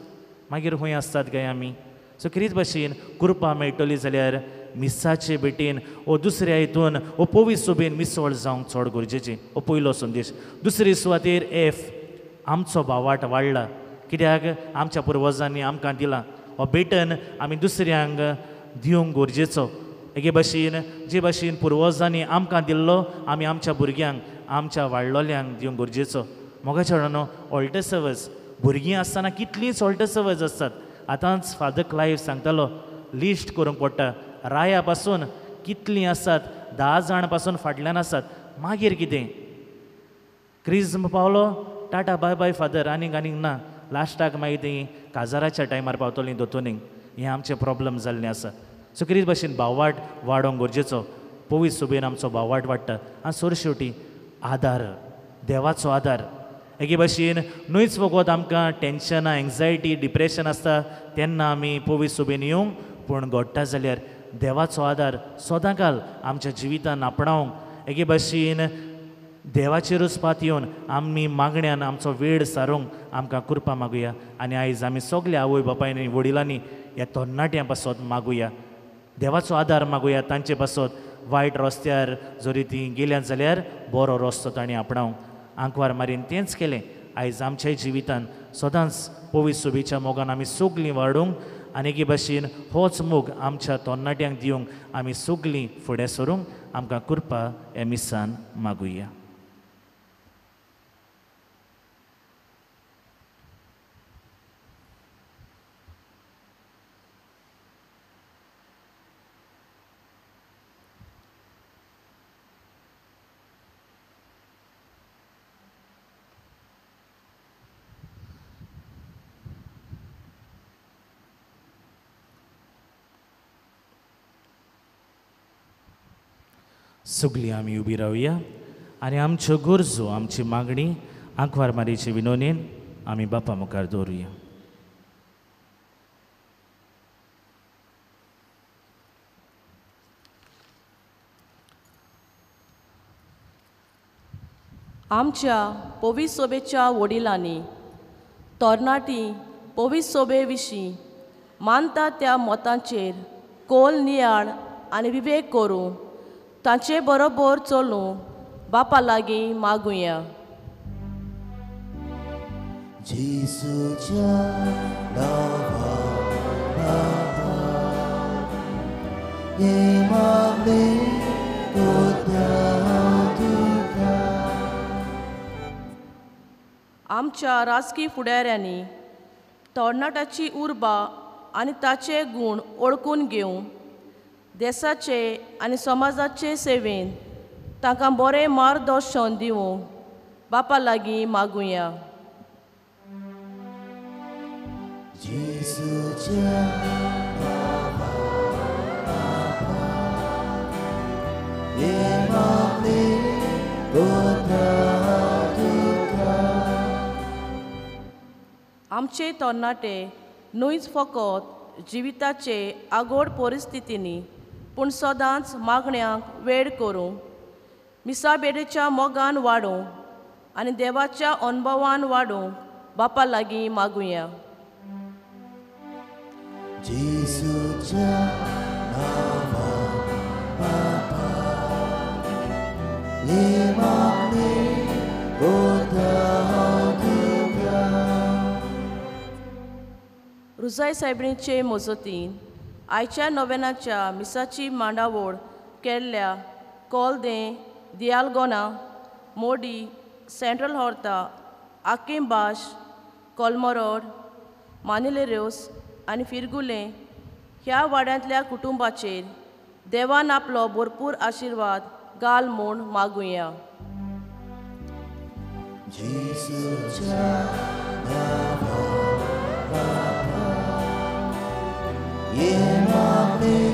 मागीर खंय आसतात काय आमी? सो कितें भाशेन कृपा मेळटली जाल्यार मिसाचे भेटेन ओ दुसऱ्या हितून ओ पवित्र सोबेन मिसळ जावंक चड गरजेचें. हो पयलो संदेश. दुसरी सुवातेर एफ, आमचो भावाट वाडला. कित्याक आमच्या पुर्वजांनी आमकां दिलां हो बेटन आमी दुसऱ्यांक दिवंक गरजेचो. एके भाशेन जे भाशेन पुर्वजांनी आमकां दिल्लो आमी आमच्या भुरग्यांक, आमच्या वाडलोल्यांक दिवंक गरजेचो. मोगाच्या भावणानो, ऑल्टर सर्वीस भुरगीं आसतना कितलींच ऑल्टर सर्वीस आसतात. आतांच फादर क्लायव्ह सांगतालो लिस्ट करूंक पडटा, राया पासून कितलीं आसात, 10 जाण पासून फाटल्यान आसात. मागीर कितें क्रिज्म पावलो, टाटा बाय बाय फादर, आनीक आनीक ना. लास्टाक मागीर तीं काजाराच्या टायमार पावतलीं दोतोनीक. हें आमचें प्रॉब्लम जाल्लें आसा. सो कितें भशेन भाववाट वाडोवंक गरजेचो. पवित्र सुबेन आमचो भाववाट वाडटा. आनी सर शेवटी आदार, देवाचो आदार. एके भशेन न्हूच फकत आमकां टेंशनां, एंग्जायटी, डिप्रेशन आसता तेन्ना आमी पवित्र सुबेन येवंक, पूण घडटा जाल्यार देवाचो आदार सदांकाल आमच्या जिवितान आपणावंक, एके भशेन देवाचेरूच पात येवन आमी मागण्यान आमचो वेळ सारूंक आमकां कृपा मागुया. आनी आयज आमी सगल्या आवय बापायनी वडिलांनी ह्या तरणाट्यां पासत मागुया, देवाचो आदार मागुया तांचे पासत. वायट रस्त्यार जरी तीं गेल्यात जाल्यार बरो रस्तो तांणी आपणावंक. आंकवार मारीन तेंच केलें. आयज आमच्याय जिवितान सदांच पवित्र सुबेच्या मोगान आमी सगलीं वाडूंक आनी एके भाशेन होच मोग आमच्या तरणाट्यांक दिवंक आमी सगलीं फुडें सरूंक आमकां कृपा ह्या मिसान मागुया. सगळीं आमी उबी रावया आनी आमच्यो गरजो, आमची मागणी आंकवार मारीचे विनोनेन आमी बापा मुखार दवरुया. आमच्या पवित्र सोबेच्या वडिलांनी तरणाटी पवित्र सोबे विशीं मानता त्या मतांचेर खोल नियाळ आनी विवेक करूं तांचे बरोबर चलूं बापा लागीं मागुया. जेजूच्या नांवान बापा हे मागणें करता तुका. आमच्या राजकी फुडाऱ्यांनी तरणाट्याची उर्बा आनी ताचे गूण ओळखून घेवंक देशाचे आनी समाजाचे सेवेन तांकां बरें मार्गदर्शन दिवंक बापा लागीं मागुया. जेजूच्या नांवान बापा हे मागणें करता तुका. आमचे तरणाटे न्हूच फकत जिविताचे आगोड परिस्थितींनी पूण सदांच मागण्यांक वेळ करूं, मिसाबेडेच्या मोगान वाडूं आनी देवाच्या अनुभवान वाडूंक बापा लागीं मागुया. जेजूच्या नांवान बापा हे मागणें करता तुका. रुजाय सायबिणीचे मजतीन आयच्या नोवेनाच्या मिसाची मांडावळ केल्ल्या कोलदें, दियालगोना, मोडी, सेंट्रल हॉर्ता, आकिम बाश, कोलमरोड, मानिलेरोस आनी फिरगुले ह्या वाड्यांतल्या कुटुंबाचेर देवान आपलो भरपूर आशिर्वाद घाल म्हूण मागुया. जेजूच्या नांवान बापा हे मागणें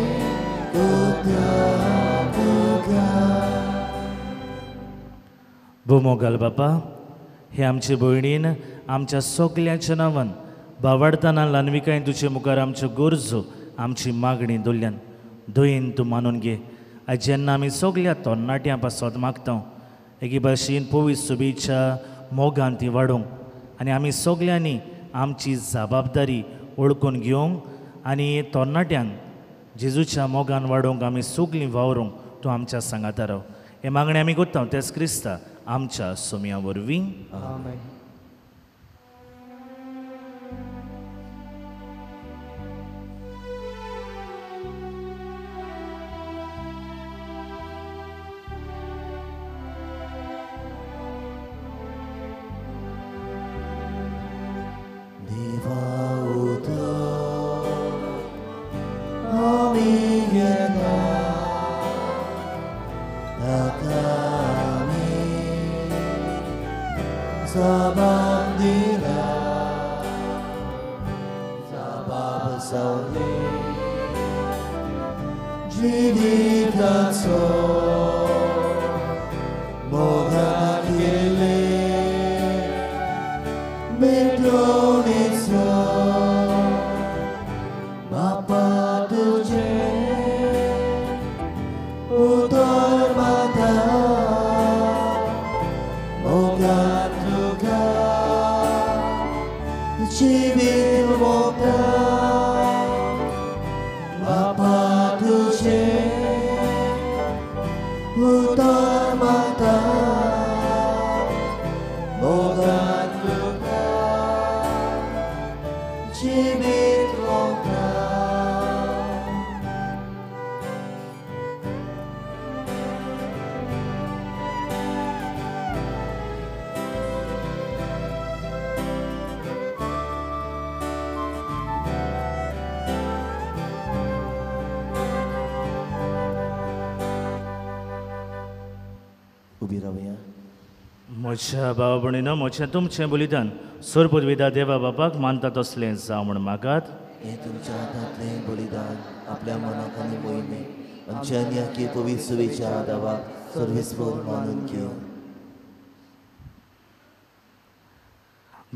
करता तुका. भोमोगाल बापा, हे आमचे भयणीन आमच्या सगल्यांच्या नांवान बावडताना ल्हानविकायेन तुजे मुखार आमच्यो गरजो, आमची मागणी दवरल्यान दयेन तूं मानून घे. आयज जेन्ना आमी सगल्या तरणाट्यां पासत मागता एके भाशेन पवित्र सुबेच्या मोगान ती वाडोवंक आनी आमी सगल्यांनी आमची जबाबदारी ओळखून घेवंक आनी तरणाट्यांक जेजूच्या मोगान वाडोवंक आमी सगलीं वावरूंक तूं आमच्या सांगाता राव. हे मागणें आमी करता तेच क्रिस्ता आमच्या सोम्या वरवीं. आमेन. जबाब दिला जबाब जावनी जिविताचो मोगान केले मेटोणीचो बापा तुझे उतर माता मोगान तुका जिवीत मोगता बापा तुझे उतर माता मोगान तुका जिवीत मोगता. उबी रावया. म्हज्या भाव भयणीनो, म्हजें तुमचें बलिदान सोरपदविदा देवा बापाक मानता तसलें जावं म्हूण मागात. हें तुमच्या हातांतलें बलिदान आपल्या मनाक आनी मोहिमेक आमच्या आनी आखी पवित्र सुवेच्या देवाक सर्वेस्पर मानून घेवन.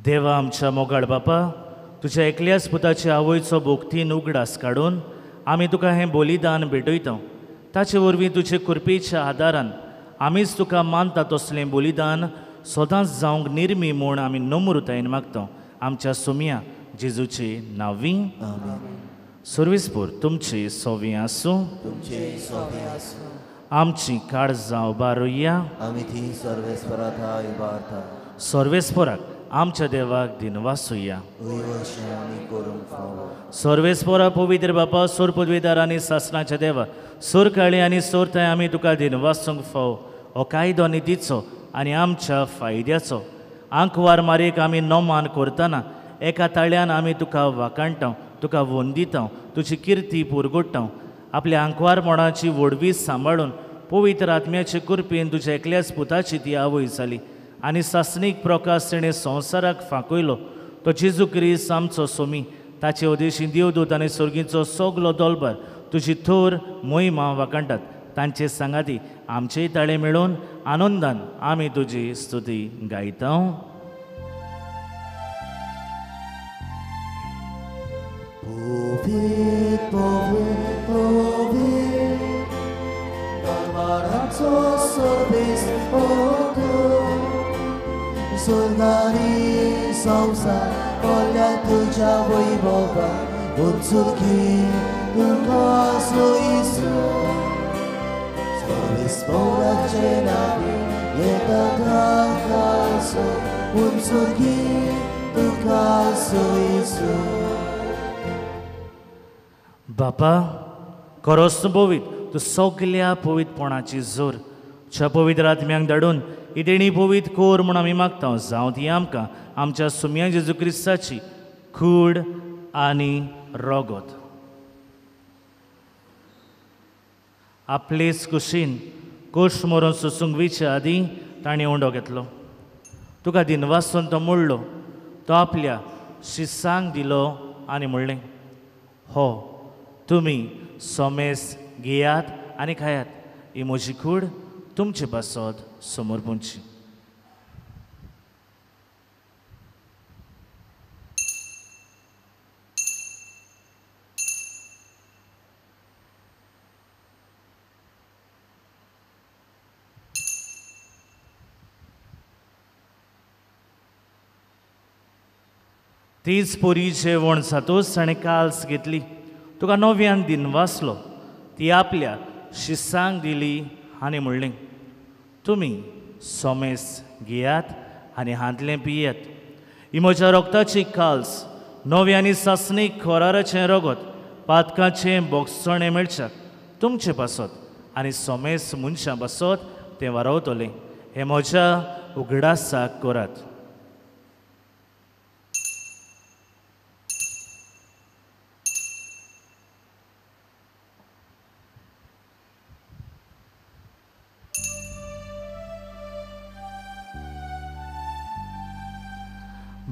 देवा आमच्या मोगाळ बापा, तुज्या एकल्याच पुताचे आवयचो भोक्तीन उगडास काडून आमी तुका हें बलिदान भेटयता. ताचे वरवीं तुजे कृपेच्या आदारान आमीच तुका मानता तसलें बलिदान सदांच जावंक निर्मी म्हूण आमी नम्रतायेन मागता. आमच्या सोम्या जेजूचे नांवी आमेन. सर्वेस्पर तुमचे सोवी आसूं. तुमचे सोवी आसूं. आमची काळजां उबारुया. आमी ती सर्वेस्परा थाय उबारता. सर्वेस्पराक आमच्या देवाक दिनवासुया. अशें आमी करूंक फावो. सर्वेस्परा पवित्र बापा, सोर पदवीदार आनी सासणाच्या देवा, सोर काळी आनी सोर थंय आमी तुका दिनवासूंक फावो. हो कायदो नितीचो आनी आमच्या फायद्याचो. आंकवार मारीक आमी नमान करतना एका ताळ्यान आमी तुका वाखाणटा, तुका वंदिता, तुजी किर्ती पुरगोडटा. आपल्या आंकवारपणाची व्हडवी सांबाळून पवित्र आत्म्याचे कृपेन तुज्या एकल्याच पुताची ती आवय जाली आनी सासणीक प्रकाश तिणें संवसाराक फांकयलो. तो जेजू क्रिस्त आमचो सोमी. ताचे उदेशी देवदूत आनी सर्गीचो सगलो दोलबार तुजी थोर मोहिमा वाखाणटात. तांचे सांगाती आमचेय ताळे मेळोवन आनंदान आमी तुजी स्तुती गायता. पवित्र पवित्र पवित्र दरबाराचो सर्वेस्पर स्वर्गारी संवसार कोल्या तुज्या वैभवा उंचुकी तुका सोयीसो सर्वेस्पराचे नांवे येता ताकासो उंचुकी तुका सोयीसो. बापा, खरोच तूं पवित्र, तूं सगल्या पवित्रपणाची जोर. च्या पवित्र आत्म्यांक धाडून ही देणी पवित्र कोर म्हूण आमी मागता. जावं ती आमकां आमच्या सुम्या जेजू क्रिस्ताची कूड आनी रोगत. आपलेच कुशीन कोश मरून सोसूंक विचे आदीं ताणें उंडो घेतलो. तुका दिनवासून तो मोडलो. तो आपल्या शिसांक दिलो आनी म्हणलें, हो तुमी सोमेस घेयात आनी खायात. ही म्हजी कूड तुमचे पासत समर्पणची. तीच पोरी जेवण जातूच ताणें काल्स घेतली. तुका नव्यान दिनवासलो. ती आपल्या शिसांक दिली आनी म्हणलें, तुमी सोमेस घेयात आनी हांतलें पियात. ही म्हज्या रोगताची काल्स, नवी आनी सासणीक खोराराचें रगत, पातकाचें बोगसणें मेळच्याक तुमचे पासत आनी सोमेस मनशां पासत तें वारवतलें. हें म्हज्या उगडासाक करात.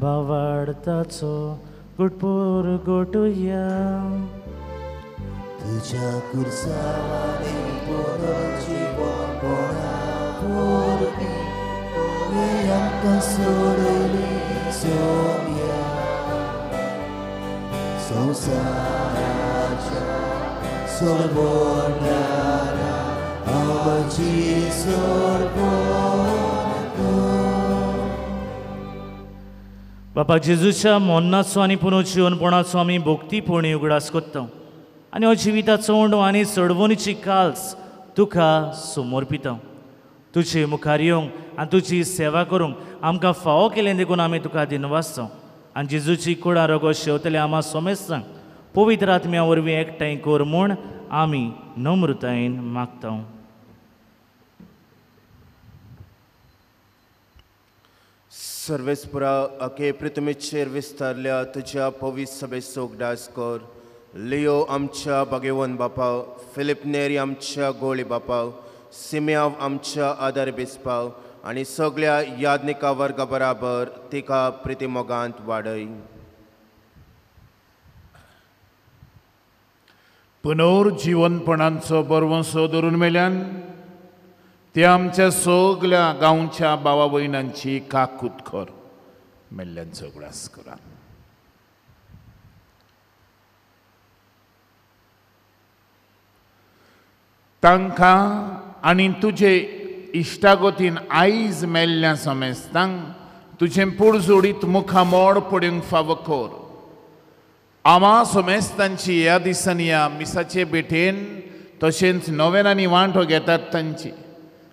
भावार्थाचो गुटपूर गोटुया. तुझ्या कुर्सावानी पुनर्जीवनपणा वरवीं तुवें आमकां सोडयली सोम्या. संवसाराच्या सोडवणारा आमची सोडवण तूं. बापा जेजूच्या मोन्नाचो आनी पुनर्जीवनपणाचो आमी भक्तीपणी उगडास करता आनी हो जिविताचो उंडो आनी सोडवणीची काल्स तुका समर्पिता. तुजे मुखार येवंक आनी तुजी सेवा करूंक आमकां फावो केलें देखून आमी तुका दिनवासता. आनी जेजूची कुडां रोगो शेवतले आमा सोमेस्तांक पवित्र आत्म्या वरवीं एकठांय कर म्हूण आमी नम्रतायेन मागता. सर्वेस्परा अके पृथ्वीचेर विस्तारल्या तुज्या पवित्र सभेचो उगडास कर. लियो आमच्या भाग्यवंत बापा, फिलीप नेरी आमच्या गोळी बापा, सिम्याव आमच्या आदार बिस्पा आनी सगळ्या याज्ञिका वर्गा बराबर तिका प्रितीमोगांत वाडय. पुनर्जीवनपणांचो बरवंसो धरून मेल्यान ते आमच्या सगल्या गांवच्या भावा भयणांची काकूत कर. मेल्ल्यांचो उगडास करा. तांकां आनी तुजे इश्टागतीन आयज मेल्ल्या समेस्तांक तुजें पुरजोडीत मुखामोड पडूंक फावो कर. आमा समेस्तांची ह्या दिसांनी ह्या मिसाचे भेटेन तशेंच नव्यान वांटो घेतात तांची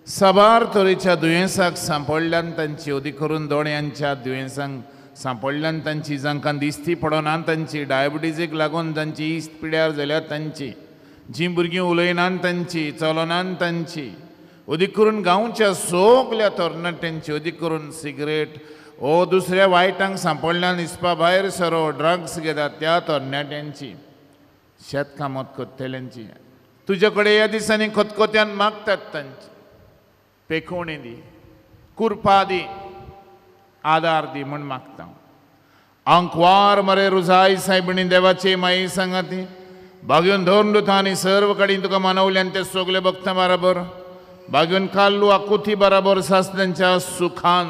साबार तरेच्या दुयेंसाक सांपडल्यान तांची, अदीक करून दोळ्यांच्या दुयेंसांक सांपडल्यान तांची, जांकां दिश्टी पडना तांची, डायबिटीजीक लागून तांची इश्ट पिड्यार जाल्यार तांची, जीं भुरगीं उलयनान तांची, चलनान तांची, अदीक करून गांवच्या सगल्या तरणाट्यांची, अदीक करून सिगरेट ओ दुसऱ्या वायटांक सांपडल्यान हिसपा भायर सरो ड्रग्स घेतात त्या तरणाट्यांची, शेतकामत करतल्यांची, तुजे कडेन ह्या दिसांनी खतखत्यान मागतात तांची पेखोवणी दी, कुरपा दी, आदार दी म्हूण मागता. आंकवार मरे रुजाय सायबिणी देवाचे माई सांगाती बागेवन धरून दुथा आनी सर्व कडेन तुका मानवल्यान ते सगळे भक्तां बराबर बागेवन काल्लू आकुती बराबर सासण्यांच्या सुखान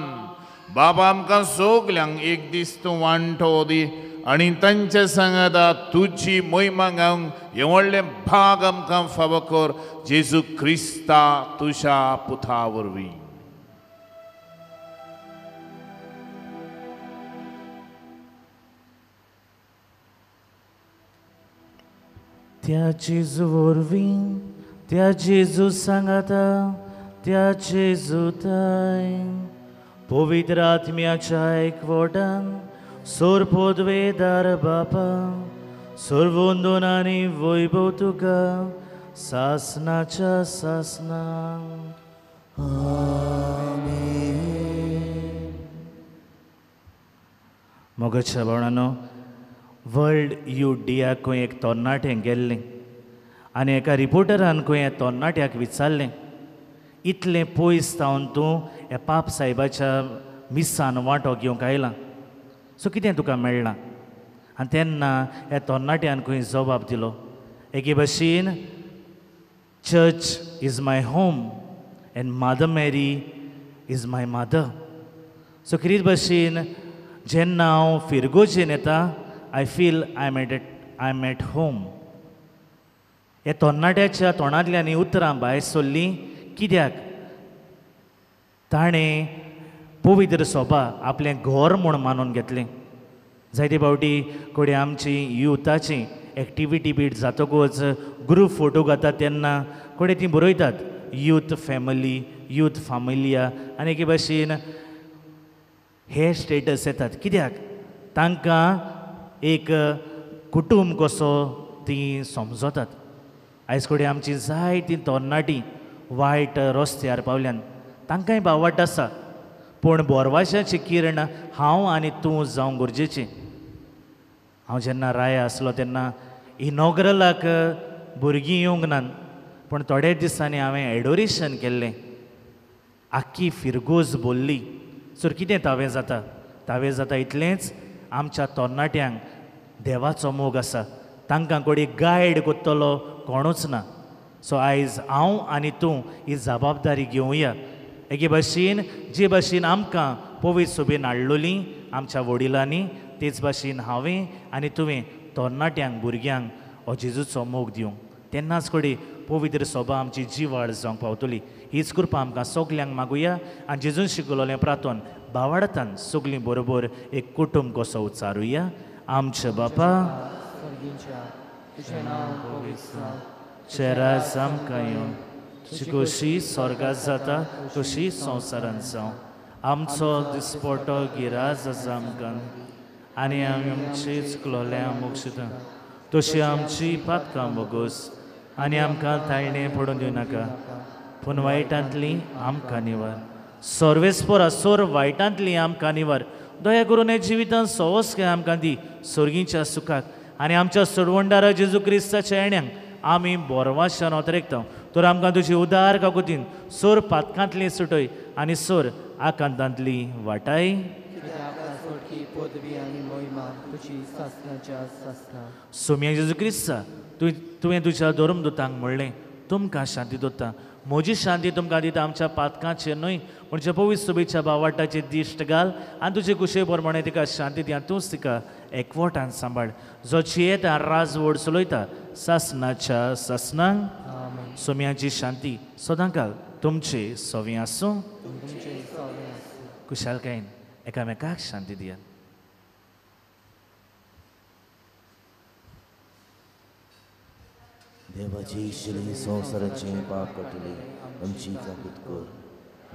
बाबा आमकां सगल्यांक एक दीस तूं वांटो दी आनी तांचे सांगाता तुजी मोहिमा गावंक हें व्हडलें भाग आमकां फावो कर जेजू क्रिस्ता तुज्या पुता वरवीं. त्या जेजू वरवीं, त्या जेजू सांगाता, त्या जेजू ताय पवित्र आत्म्याच्या एकवटान सोरपोदवेदार बापा सर्वंदोन आनी वैभव तुका सासनाच्या सासना. मोगाच्या भावणानो, वर्ल्ड यूथ डेयाक खंय एक तरणाटें गेल्लें आनी एका रिपोर्टरान खंय ह्या तरणाट्याक विचारलें, इतलें पयस जावन तूं ह्या पाप सायबाच्या मिसान वांटो घेवंक आयला, सो कितें तुका मेळ्ळां? आनी तेन्ना ह्या तरणाट्यान खंय जबाब दिलो, एके भशेन church is my home and mother Mary is my mother. So कितें भशेन जेन्ना हांव फिरगोजेन येता I feel I am at home. ह्या तरणाट्याच्या तोंडांतल्यान उतरां भायर सरलीं कित्याक ताणें पवित्र सोबा आपलें घर म्हूण मानून घेतलें. जायते फावटी कोडे आमची युथाची एक्टिविटी बीट जातकूच ग्रूप फोटो घातात तेन्ना कोडे ती बरयतात यूथ फॅमिली, यूथ फामिलिया आनी एके भाशेन हे स्टेटस येतात कित्याक तांकां एक कुटूंब कसो ती समजतात. आयज कडेन आमची जायतीं तरणाटीं वायट रस्त्यार पावल्यान तांकांय बावट आसा, पूण बोरवाशाची किरण हांव आनी तूं जावंक गरजेचें. हांव जेन्ना राया आसलो तेन्ना इनॉग्रलाक भुरगीं येवंक नात, पूण थोड्या दिसांनी हांवें एडोरेशन केल्लें, आख्खी फिरगोज बोल्ली. सर कितें तावें जाता तावें जाता इतलेंच आमच्या तरणाट्यांक देवाचो मोग आसा, तांकां कोणी गायड करतलो कोणूच ना. सो आयज हांव आनी तूं ही जबाबदारी घेवया. एके भाशेन जे भाशेन आमकां पवित्र सोबेन हाडलोली आमच्या वडिलांनी, तेच भाशेन हांवें आनी तुवें तरणाट्यांक भुरग्यांक हो जेजूचो मोग दिवंक, तेन्नाच कडेन पवित्र सोबा आमची जिवाळ जावंक पावतली. हीच कृपा आमकां सगल्यांक मागुया आनी जेजून शिकयलें प्रार्थन भावार्थान सगलीं बरोबर एक कुटुंब कसो उच्चारुया. आमच्या बापा तुजें राज आमकां येवं, तुजी खोशी स्वर्गात जाता तशी संवसारांत जावं. आमचो दिसपटो गिराज आसा आमकां आनी आमी आमची चुकलोल्या मोक्षता तशी आमची पातकां बोगोस आनी आमकां ताळणें पडून दिवं नाका, पूण वायटांतली आमकां निवार. सर्वेस्पोरा सोर वायटांतली आमकां निवार. दया करून हे जिवितांत सवस काय आमकां दी सर्गीच्या सुखाक आनी आमच्या सोडवणदारा जेजू क्रिस्ताच्या येण्यांक आमी बोरवाशान ओतरेकता. तर आमकां तुजी उदार काकुतीन सोर पातकांतली सुटय आनी सोर आकांतांतली वाटाय. सोम्या जेजू क्रिस्ता तुवें तुज्या धर्मदुतांक म्हणलें तुमकां शांती दवरता, म्हजी शांती तुमकां दिता, आमच्या पातकांचेर न्हय म्हणजे पवित्र सोबेच्या भावाटाचेर दिश्ट घाल आनी तुजे कुशे प्रमाणे तिका शांती दी आनी तूंच तिका एकवटान सांबाळ, जो जियेता राजवड चलयता सासनाच्या सासनांक. सोम्याची शांती सदांकाल तुमचे सवी आसूं. कुशालकायेन एकामेकाक शांती दियात. देवाची श्री संवसाराचे पाप काडटले आमची काकूत कर.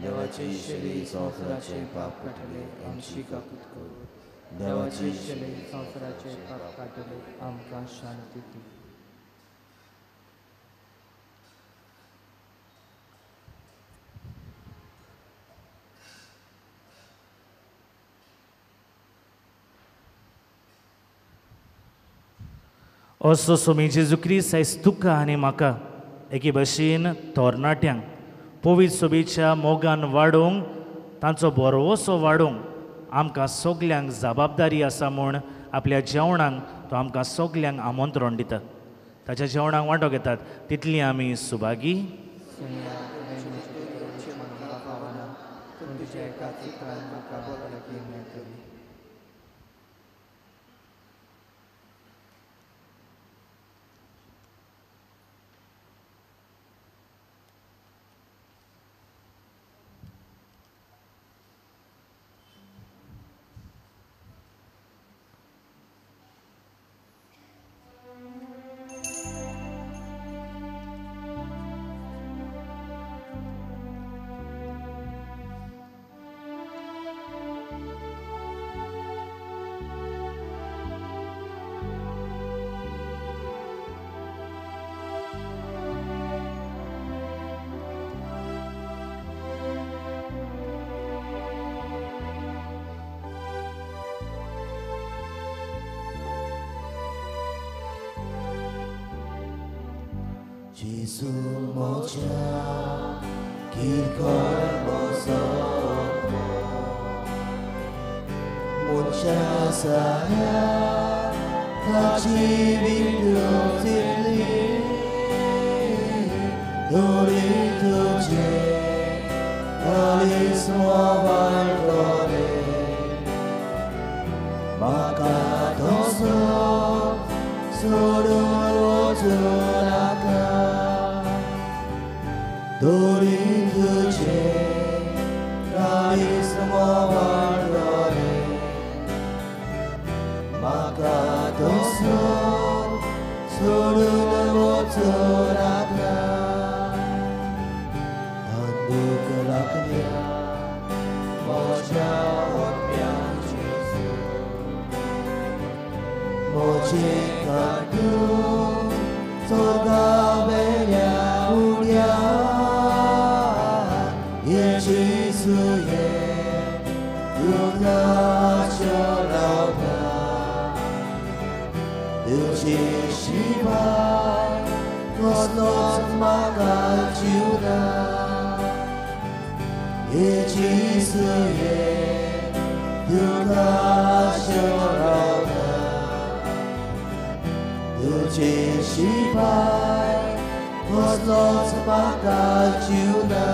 देवाची श्री संवसाराचे पाप काडटले आमची काकूत कर. देवाची श्री संवसाराचे पाप काडटले आमकां शांती दी. असो सोमी जेजू क्रिस्त आयज तुका आनी म्हाका एके भाशेन तरणाट्यांक पवित्र सोबेच्या मोगान वाडोवंक, तांचो भरवसो वाडोवंक आमकां सगल्यांक जबाबदारी आसा म्हूण आपल्या जेवणाक तो आमकां सगल्यांक आमंत्रण दिता. ताच्या जेवणाक वांटो घेतात तितली आमी Subhagi. Gesù moja kirkor bosoko Mucha saya tachi vindu zili Dori tuce talismo valore Makatoso solo tunaka Dori tuce talismo valore Makatoso solo tunaka Tanduk laknya moja otmian Jesu Moje kadu surga benya ulia Yesu ye duka cholauta Duci shibai kosnos makal jiuda Yesu ye तुका शरण तुझे शिवाय कसलोच म्हाका जीव ना.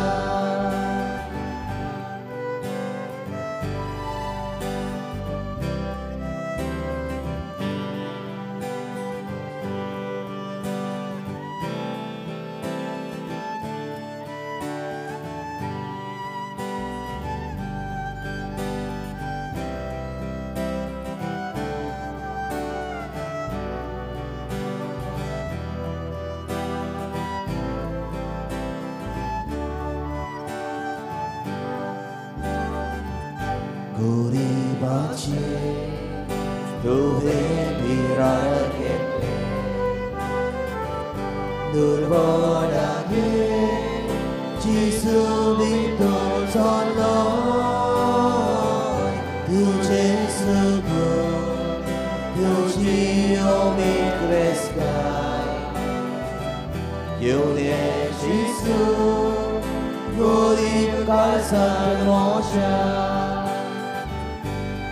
गरिबाचे तुवें भिरांत घेतलें, दुर्बळागेर जेजू भितर सरलो. तुजें सुगून तुजी उमेद क्रेस्ताय येवने जेजू गरीब काळजांत मोशा.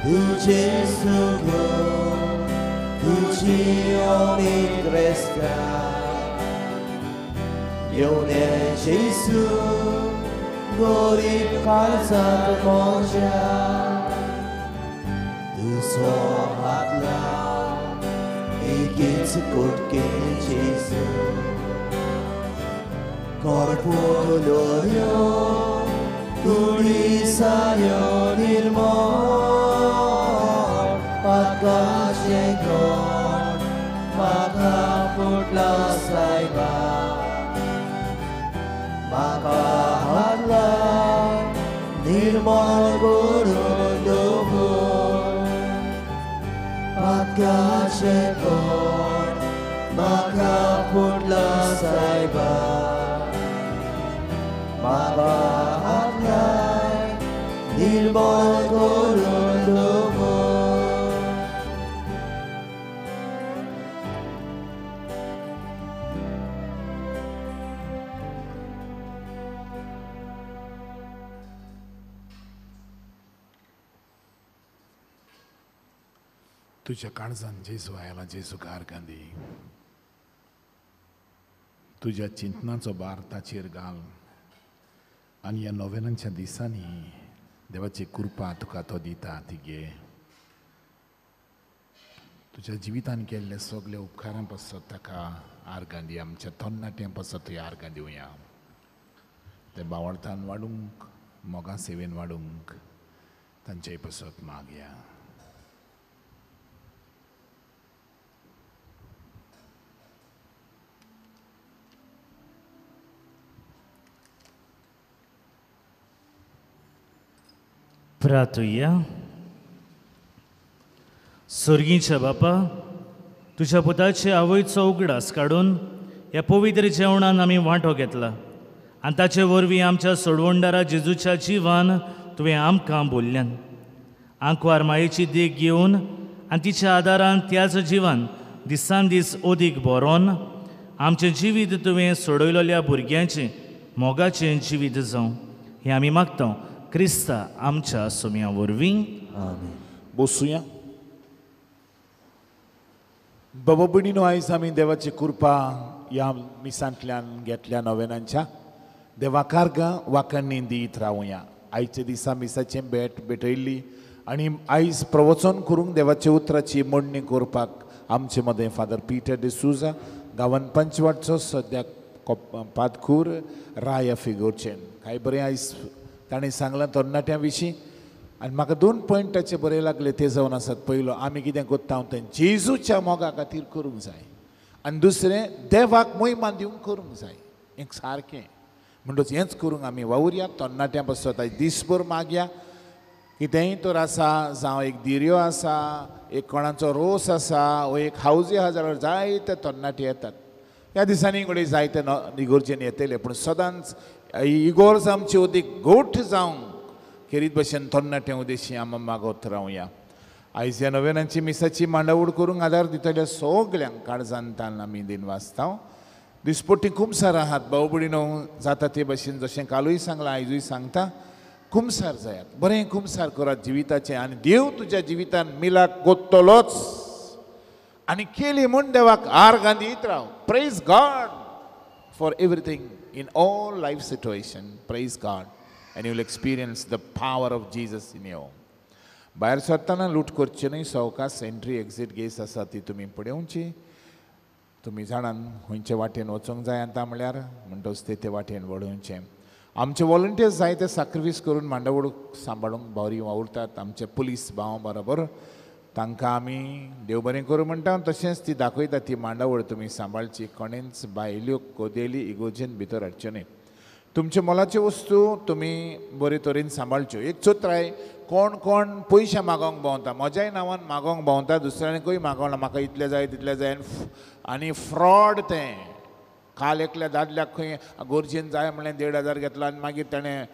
तुझे सुगून तुझी उमेद क्रेस्ताय येवने जेजू गरीब काळजांत मोशा. तुजो हात लाव एकेच कुटके जेजू करपुलोयो कुडी सायो निर्मळ पातकाचें कोण म्हाका फुटला सायबा. म्हाका हात लाय निर्मळ करून दवर पातकाचें कोण म्हाका फुटला सायबा. म्हाका हात लाय निर्मळ करून दवर. तुझ्या काळजान जेजू आयला, जेजू गार गांधी तुज्या चिंतनाचो भार ताचेर घाल आनी ह्या नोवेनांच्या दिसांनी देवाची कृपा तुका तो दिता ती घे. तुज्या जिवितान केल्ले सगळे उपकारां पासत ताका आर्गां दी, आमच्या तरणाट्यां पासत तुवें आर्गां दिवया. ते बावडतान वाडूंक, मोगा सेवेन वाडूंक तांचे पासत मागया. प्रार्थुया. सर्गीच्या बापा, तुज्या पुताचे आवयचो उगडास काडून ह्या पवित्र जेवणान आमी वांटो घेतला आनी ताचे वरवीं आमच्या सोडवणदारा जेजूच्या जिवान तुवें आमकां बोल्ल्यान. आंकवार मायेची देख घेवन आनी तिच्या आदारान त्याच जिवान दिसान दीस अदीक बरोवन आमचें जिवीत तुवें सोडयलेल्या भुरग्यांचें मोगाचें जिवीत जावं हें आमी मागता क्रिस्ता आमच्या सोम्या वरवीं. बसुया. बाबा भयणीनो, आयज आमी देवाची कृपा ह्या मिसांतल्यान घेतल्या नोवेनांच्या देवा कार्गां वाकांनी दीत रावया. आयच्या दिसा मिसाचें भेट भेटयल्ली आनी आयज प्रवचन करूंक देवाच्या उतराची मांडणी करपाक आमचे मदें फादर पिटर डिसूजा, गांवान पंचवाडचो सद्याक पादकूर राया फिगोरचेन. कांय बरें आयज ताणें सांगलां तरणाट्यां विशीं आनी म्हाका दोन पॉयंट ताचे बरें लागले ते जावन आसात. पयलो, आमी कितें करता तें जेजूच्या मोगा खातीर करूंक जाय आनी दुसरें देवाक मोहिमा दिवंक करूंक जाय. एक सारकें म्हणटच हेंच करूंक आमी वावुरया. तरणाट्यां पासत आयज दीसभर मागया. कितेंय तर आसा, जावं एक दिर्यो आसा, एक कोणाचो रोस आसा, वो एक हावजी आहा जाल्यार जायते तरणाटे येतात. ह्या दिसांनी घडये जायते इगोर्जेन येतले, पूण सदांच इगोर्ज आमची अदीक गोठ जावंक खेरीत भशेन तरणाट्यां उदेशी आमी मागत रावया. आयज ह्या नोवेनांची मिसाची मांडावळ करूंक आदार दितल्या सगल्यांक काळजांतान आमी दिनवासता. दिसपट्टी खूब सारा आहात भाव भयणीनो, जाता ते भशेन जशें कालूय सांगलां आयजूय सांगता, कुमसार जायात, बरें कुमसार करात जिविताचें आनी देव तुज्या जिवितान मिलाक कोत्तलोच. आनी केली म्हूण देवाक आर्गां दीत राव. Praise God for everything in all life situation. Praise God and you will experience the power of Jesus in your. भायर सरतना लूट करचें न्हय, सवकास एंट्री एक्झीट गेस आसा ती तुमी पळोवची. तुमी जाणान खंयचे वाटेन वचूंक जाय आतां म्हळ्यार म्हणटच ते वाटेन वळोवचें. आमचे वॉलंटियर्स जाय ते साक्रिफीस करून मांडावळ सांबाळूंक बरी वावुरतात. आमचे पुलीस भाव बरोबर तांकां आमी देव बरें करूं म्हणटा. तशेंच ती दाखयता ती मांडावळ तुमी सांबाळची. कोणेंच बायल्यो कोदेली इगोजेन भितर हाडच्यो न्हय. तुमचे मोलाच्यो वस्तू तुमी बरे तरेन सांबाळच्यो. एक चोत्राय कोण कोण पयशे मागोवंक भोंवता, म्हज्याय नांवान मागोवंक भोंवता, दुसऱ्यांकूय मागोवना, म्हाका इतलें जाय तितलें जाय आनी फ्रॉड तें. काल एकल्या दादल्याक खंय गरजेन जाय म्हणलें 1500 घेतलो आनी मागीर ताणें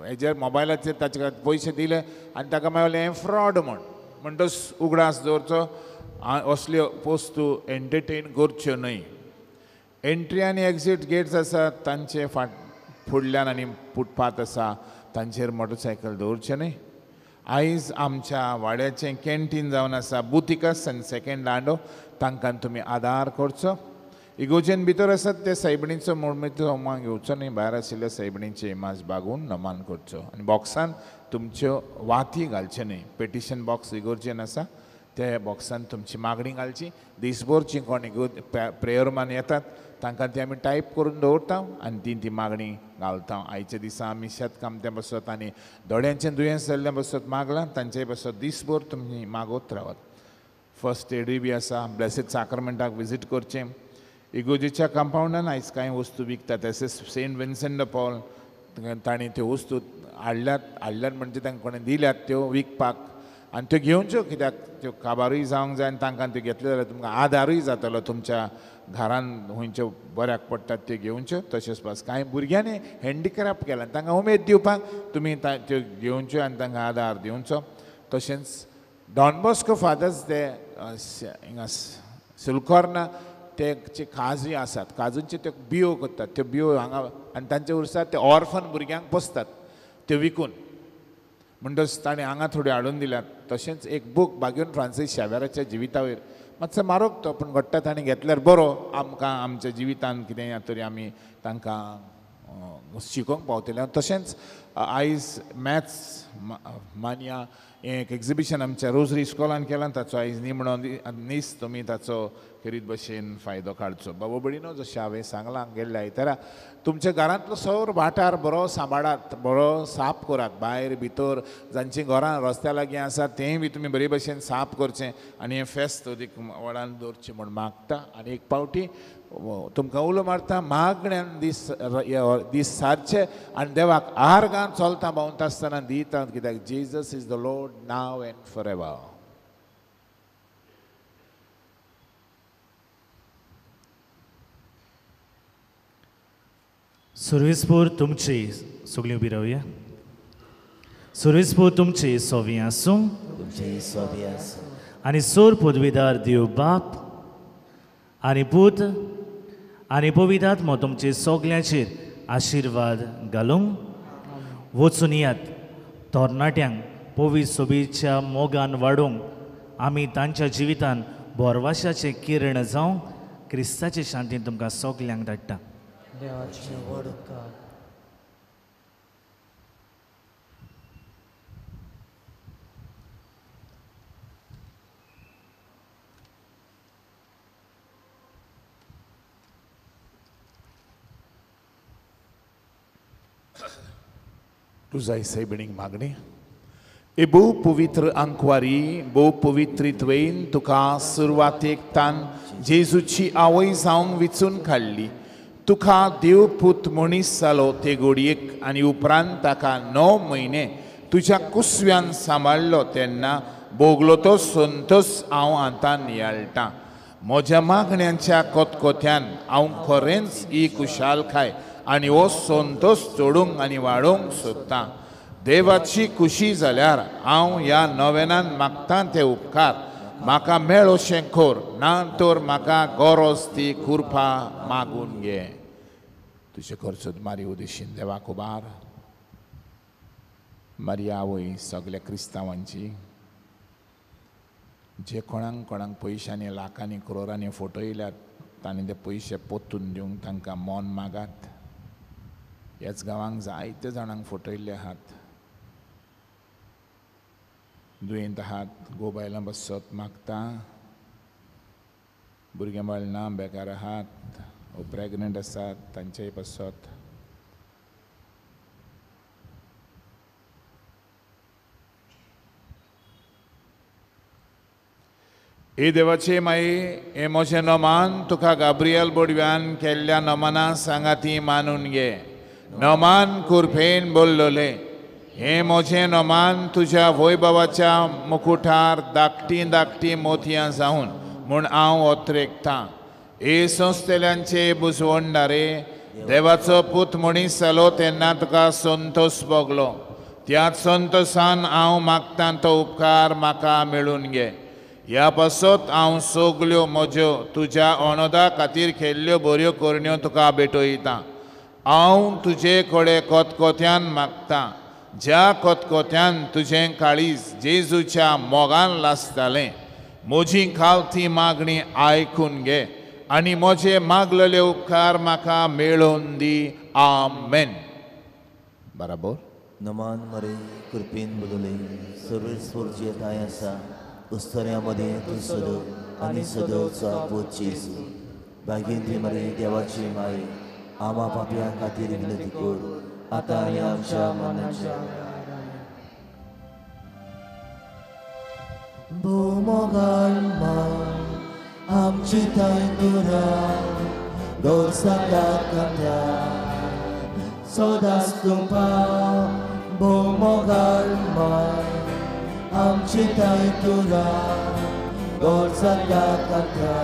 हेजेर मोबायलाचेर ताचे खातीर पयशे दिले आनी ताका मागीर हें फ्रॉड म्हूण. म्हणटच उगडास दवरचो, असल्यो वस्तू एंटरटेन करच्यो न्हय. एंट्री आनी एक्झीट गेट्स आसात तांचे फाट फुडल्यान आनी फुटपाथ आसा तांचेर मोटरसायकल दवरचें न्हय. आयज आमच्या वाड्याचें कॅन्टीन जावन आसा बुतिकस आनी सेकेंड लांडो, तांकां तुमी आदार करचो. इगोजेन भितर आसात ते सायबिणीचो मुळमेचो उमांग घेवचो न्हय, भायर आशिल्ल्या सायबिणीचे इमाज बागून नमान करचो. आनी बॉक्सान तुमच्यो वाती घालच्यो न्हय. पेटिशन बॉक्स इगोर्जेन आसा त्या बॉक्सान तुमची मागणी घालची. दिसभर जी कोण प्रेयर मान येतात तांकां ती आमी टायप करून दवरता आनी ती ती मागणी घालता. आयच्या दिसा आमी शेतकामत्यां बसत आनी दोळ्यांचें दुयेंस जाल्लें बसत मागलां, तांचे बसत दिसभर तुमी मागत रावात. फर्स्ट एडूय बी आसा. ब्लेसीड साक्रमेंटाक विजीट करचें. इगोजेच्या कंपावंडान आयज कांय वस्तू विकतात, तशेंच सेंट विन्सेंट the Paul तांणी त्यो वस्तू हाडल्यात, हाडल्यात म्हणजे तांकां कोणें दिल्यात त्यो विकपाक आनी त्यो घेवच्यो, कित्याक त्यो काबारूय जावंक जाय आनी तांकां त्यो घेतल्यो जाल्यार तुमकां आदारूय जातलो. तुमच्या घरान खंयच्यो बऱ्याक पडटात त्यो घेवच्यो. तशेंच बस कांय भुरग्यांनी हँडिक्राफ्ट केलां तांकां उमेद दिवपाक तुमी त्यो घेवच्यो आनी तांकां आदार दिवचो. तशेंच डॉन बॉस्को फादर्स ते हिंगा सुलकोर्ना ते काजू आसात, काजूंच्यो त्यो बियो करतात, त्यो बियो हांगा आनी तांचे उरसात ते ऑर्फन भुरग्यांक पोसतात त्यो विकून. म्हणटच ताणें हांगा थोड्यो हाडून दिल्यात. तशेंच एक बूक बागेवन फ्रांसीस शावेराच्या जिविता वयर मातसो म्हारग तो, पूण घडटा ताणें घेतल्यार बरो. आमकां आमच्या जिवितान कितें तरी आमी तांकां शिकोवंक पावतले. तशेंच आयज मॅथ्स मानिया हें एक एक्झिबिशन आमच्या रोजरी इस्कॉलान केलां, ताचो आयज निमणो नीस, तुमी ताचो खेरीत भशेन फायदो काडचो. बाबा भयणीनो, जशें हांवें सांगलां गेल्ल्या आयतारा, तुमच्या घरांतलो सौर वाठार बरो सांबाळात, बरो साफ करात. भायर भितर जांचीं घरां रस्त्या लागीं आसा तेंय बी तुमी बरे भशेन साफ करचें आनी हें फेस्त अदीक व्हडान दवरचें म्हूण मागता. आनी एक पावटी तुमकां उलो मारता, मागण्यान दीस दीस सारचे आनी देवाक आर्गां चलता भोंवता आसतना दिता, कित्याक Jesus is the Lord now and for ever. सुर्विसपूर तुमची सगळीं उबी रावया. सुर्विसपूर तुमची सोवी आसूं, तुमची सोवी आसूं. आनी सोर पदवीदार देव बाप आनी पूत आनी पवित्र तुमचे सगळ्यांचेर आशिर्वाद घालूंक. वचून यात तरणाट्यांक पवित्र सोबीच्या मोगान वाडोवंक आमी तांच्या जिवितान बोरवाशाचें किरण जावंक क्रिस्ताचे शांतीन तुमकां सगल्यांक धाडटा. देवाचे व्हड उपकार. तुझा सायबिणीक मागणी. ए भोव पवित्र आंकवारी, भोव पवित्रित्वेन तुका सुरवातेक तान जेजूची आवय जावंक विचून काडली. तुका देव पूत मनीस जालो ते घडयेक आनी उपरांत ताका 9 म्हयने तुज्या कुसव्यान सांबाळ्ळो तेन्ना भोगलो तो संतोस हांव आतां नियाळटा. म्हज्या मागण्यांच्या कोतकोत्यान हांव खरेंच ही खुशालकाय आनी हो संतोस चडूंक आनी वाडोवंक सोदतां. देवाची खुशी जाल्यार हांव ह्या नवेनान मागतां ते उपकार म्हाका मेळोशें कर, ना तर म्हाका गरज ती कृपा मागून घे. तुजें खर्च मारी उदेशीन देवाक उबार. मारिया आवय सगल्या क्रिस्तांवांची, जे कोणाक कोणाक पयशांनी लाखांनी क्रोरांनी फटयल्यात तांणी ते पयशे पोतून दिवंक तांकां मन मागात. ह्याच गांवांक जायते जाणांक फटयल्ले आहात, दुयेंत आहात, घोव बायलां बसत मागता, भुरग्यां बाळ ना, बेकार आहात ओ प्रेगनंट आसात तांचेय पासत. हे देवाचे माई, हे म्हजें नमान तुका गाब्रियल बोडव्यान केल्ल्या नमना सांगाती मानून घे. नमान कुरफेन बोल्लोले हे म्हजें नमान तुज्या वैभवाच्या मुकुटार धाकटी धाकटी मोतयां जावन म्हूण हांव ओतरेकतां. हे संस्थेल्यांचे बुजवणदारे, देवाचो पूत मनीस जालो तेन्ना तुका संतोष भोगलो, त्याच संतोशान हांव मागतां तो उपकार म्हाका मेळून घे. ह्या पासत हांव सगल्यो म्हज्यो तुज्या अनोदा खातीर केल्ल्यो बऱ्यो करण्यो तुका भेटयतां. हांव तुजे कडेन कोतकोत्यान मागतां, ज्या कोतकोत्यान तुजें काळीज जेजूच्या मोगान लासतालें, म्हजी खालती मागणी आयकून घे आनी म्हजे मागलेले उपकार म्हाका मेळोवन दी. आमेन. बराबर. नमान मरे कृपेन बोलले सर्वेस्वरची ताय आसा उस्तऱ्या मदें तूं सदो आनी सदोचो पूत जेजू. बागेंतली मरे देवाची माय, आमा पापयां खातीर विनंती कर आतां आनी आमच्या मरणाच्या. भोमोगाल माय आमची ताय तुरा दोरसांगात कांता सदांच तूं पाव. भोमोगाल माय आमची ताय तुरा गोरसांगात कांता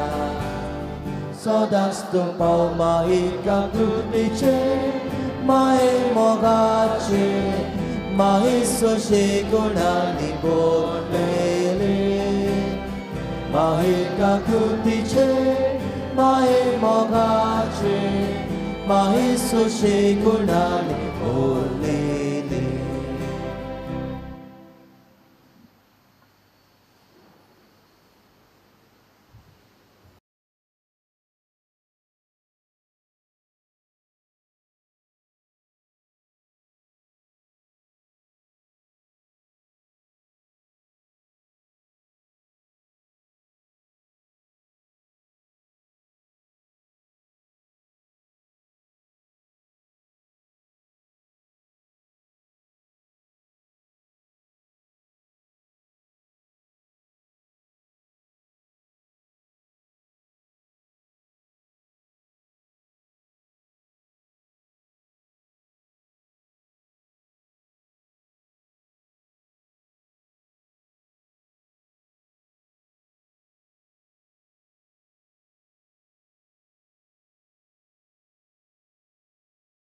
सदांच तूं पाव. माई काकृतीचे माये मोगाचे माई सोशे गुणांनी बोललेले, माई काकृतीचे माये मोगाचे माई सोशे गुणांनी बोललेले.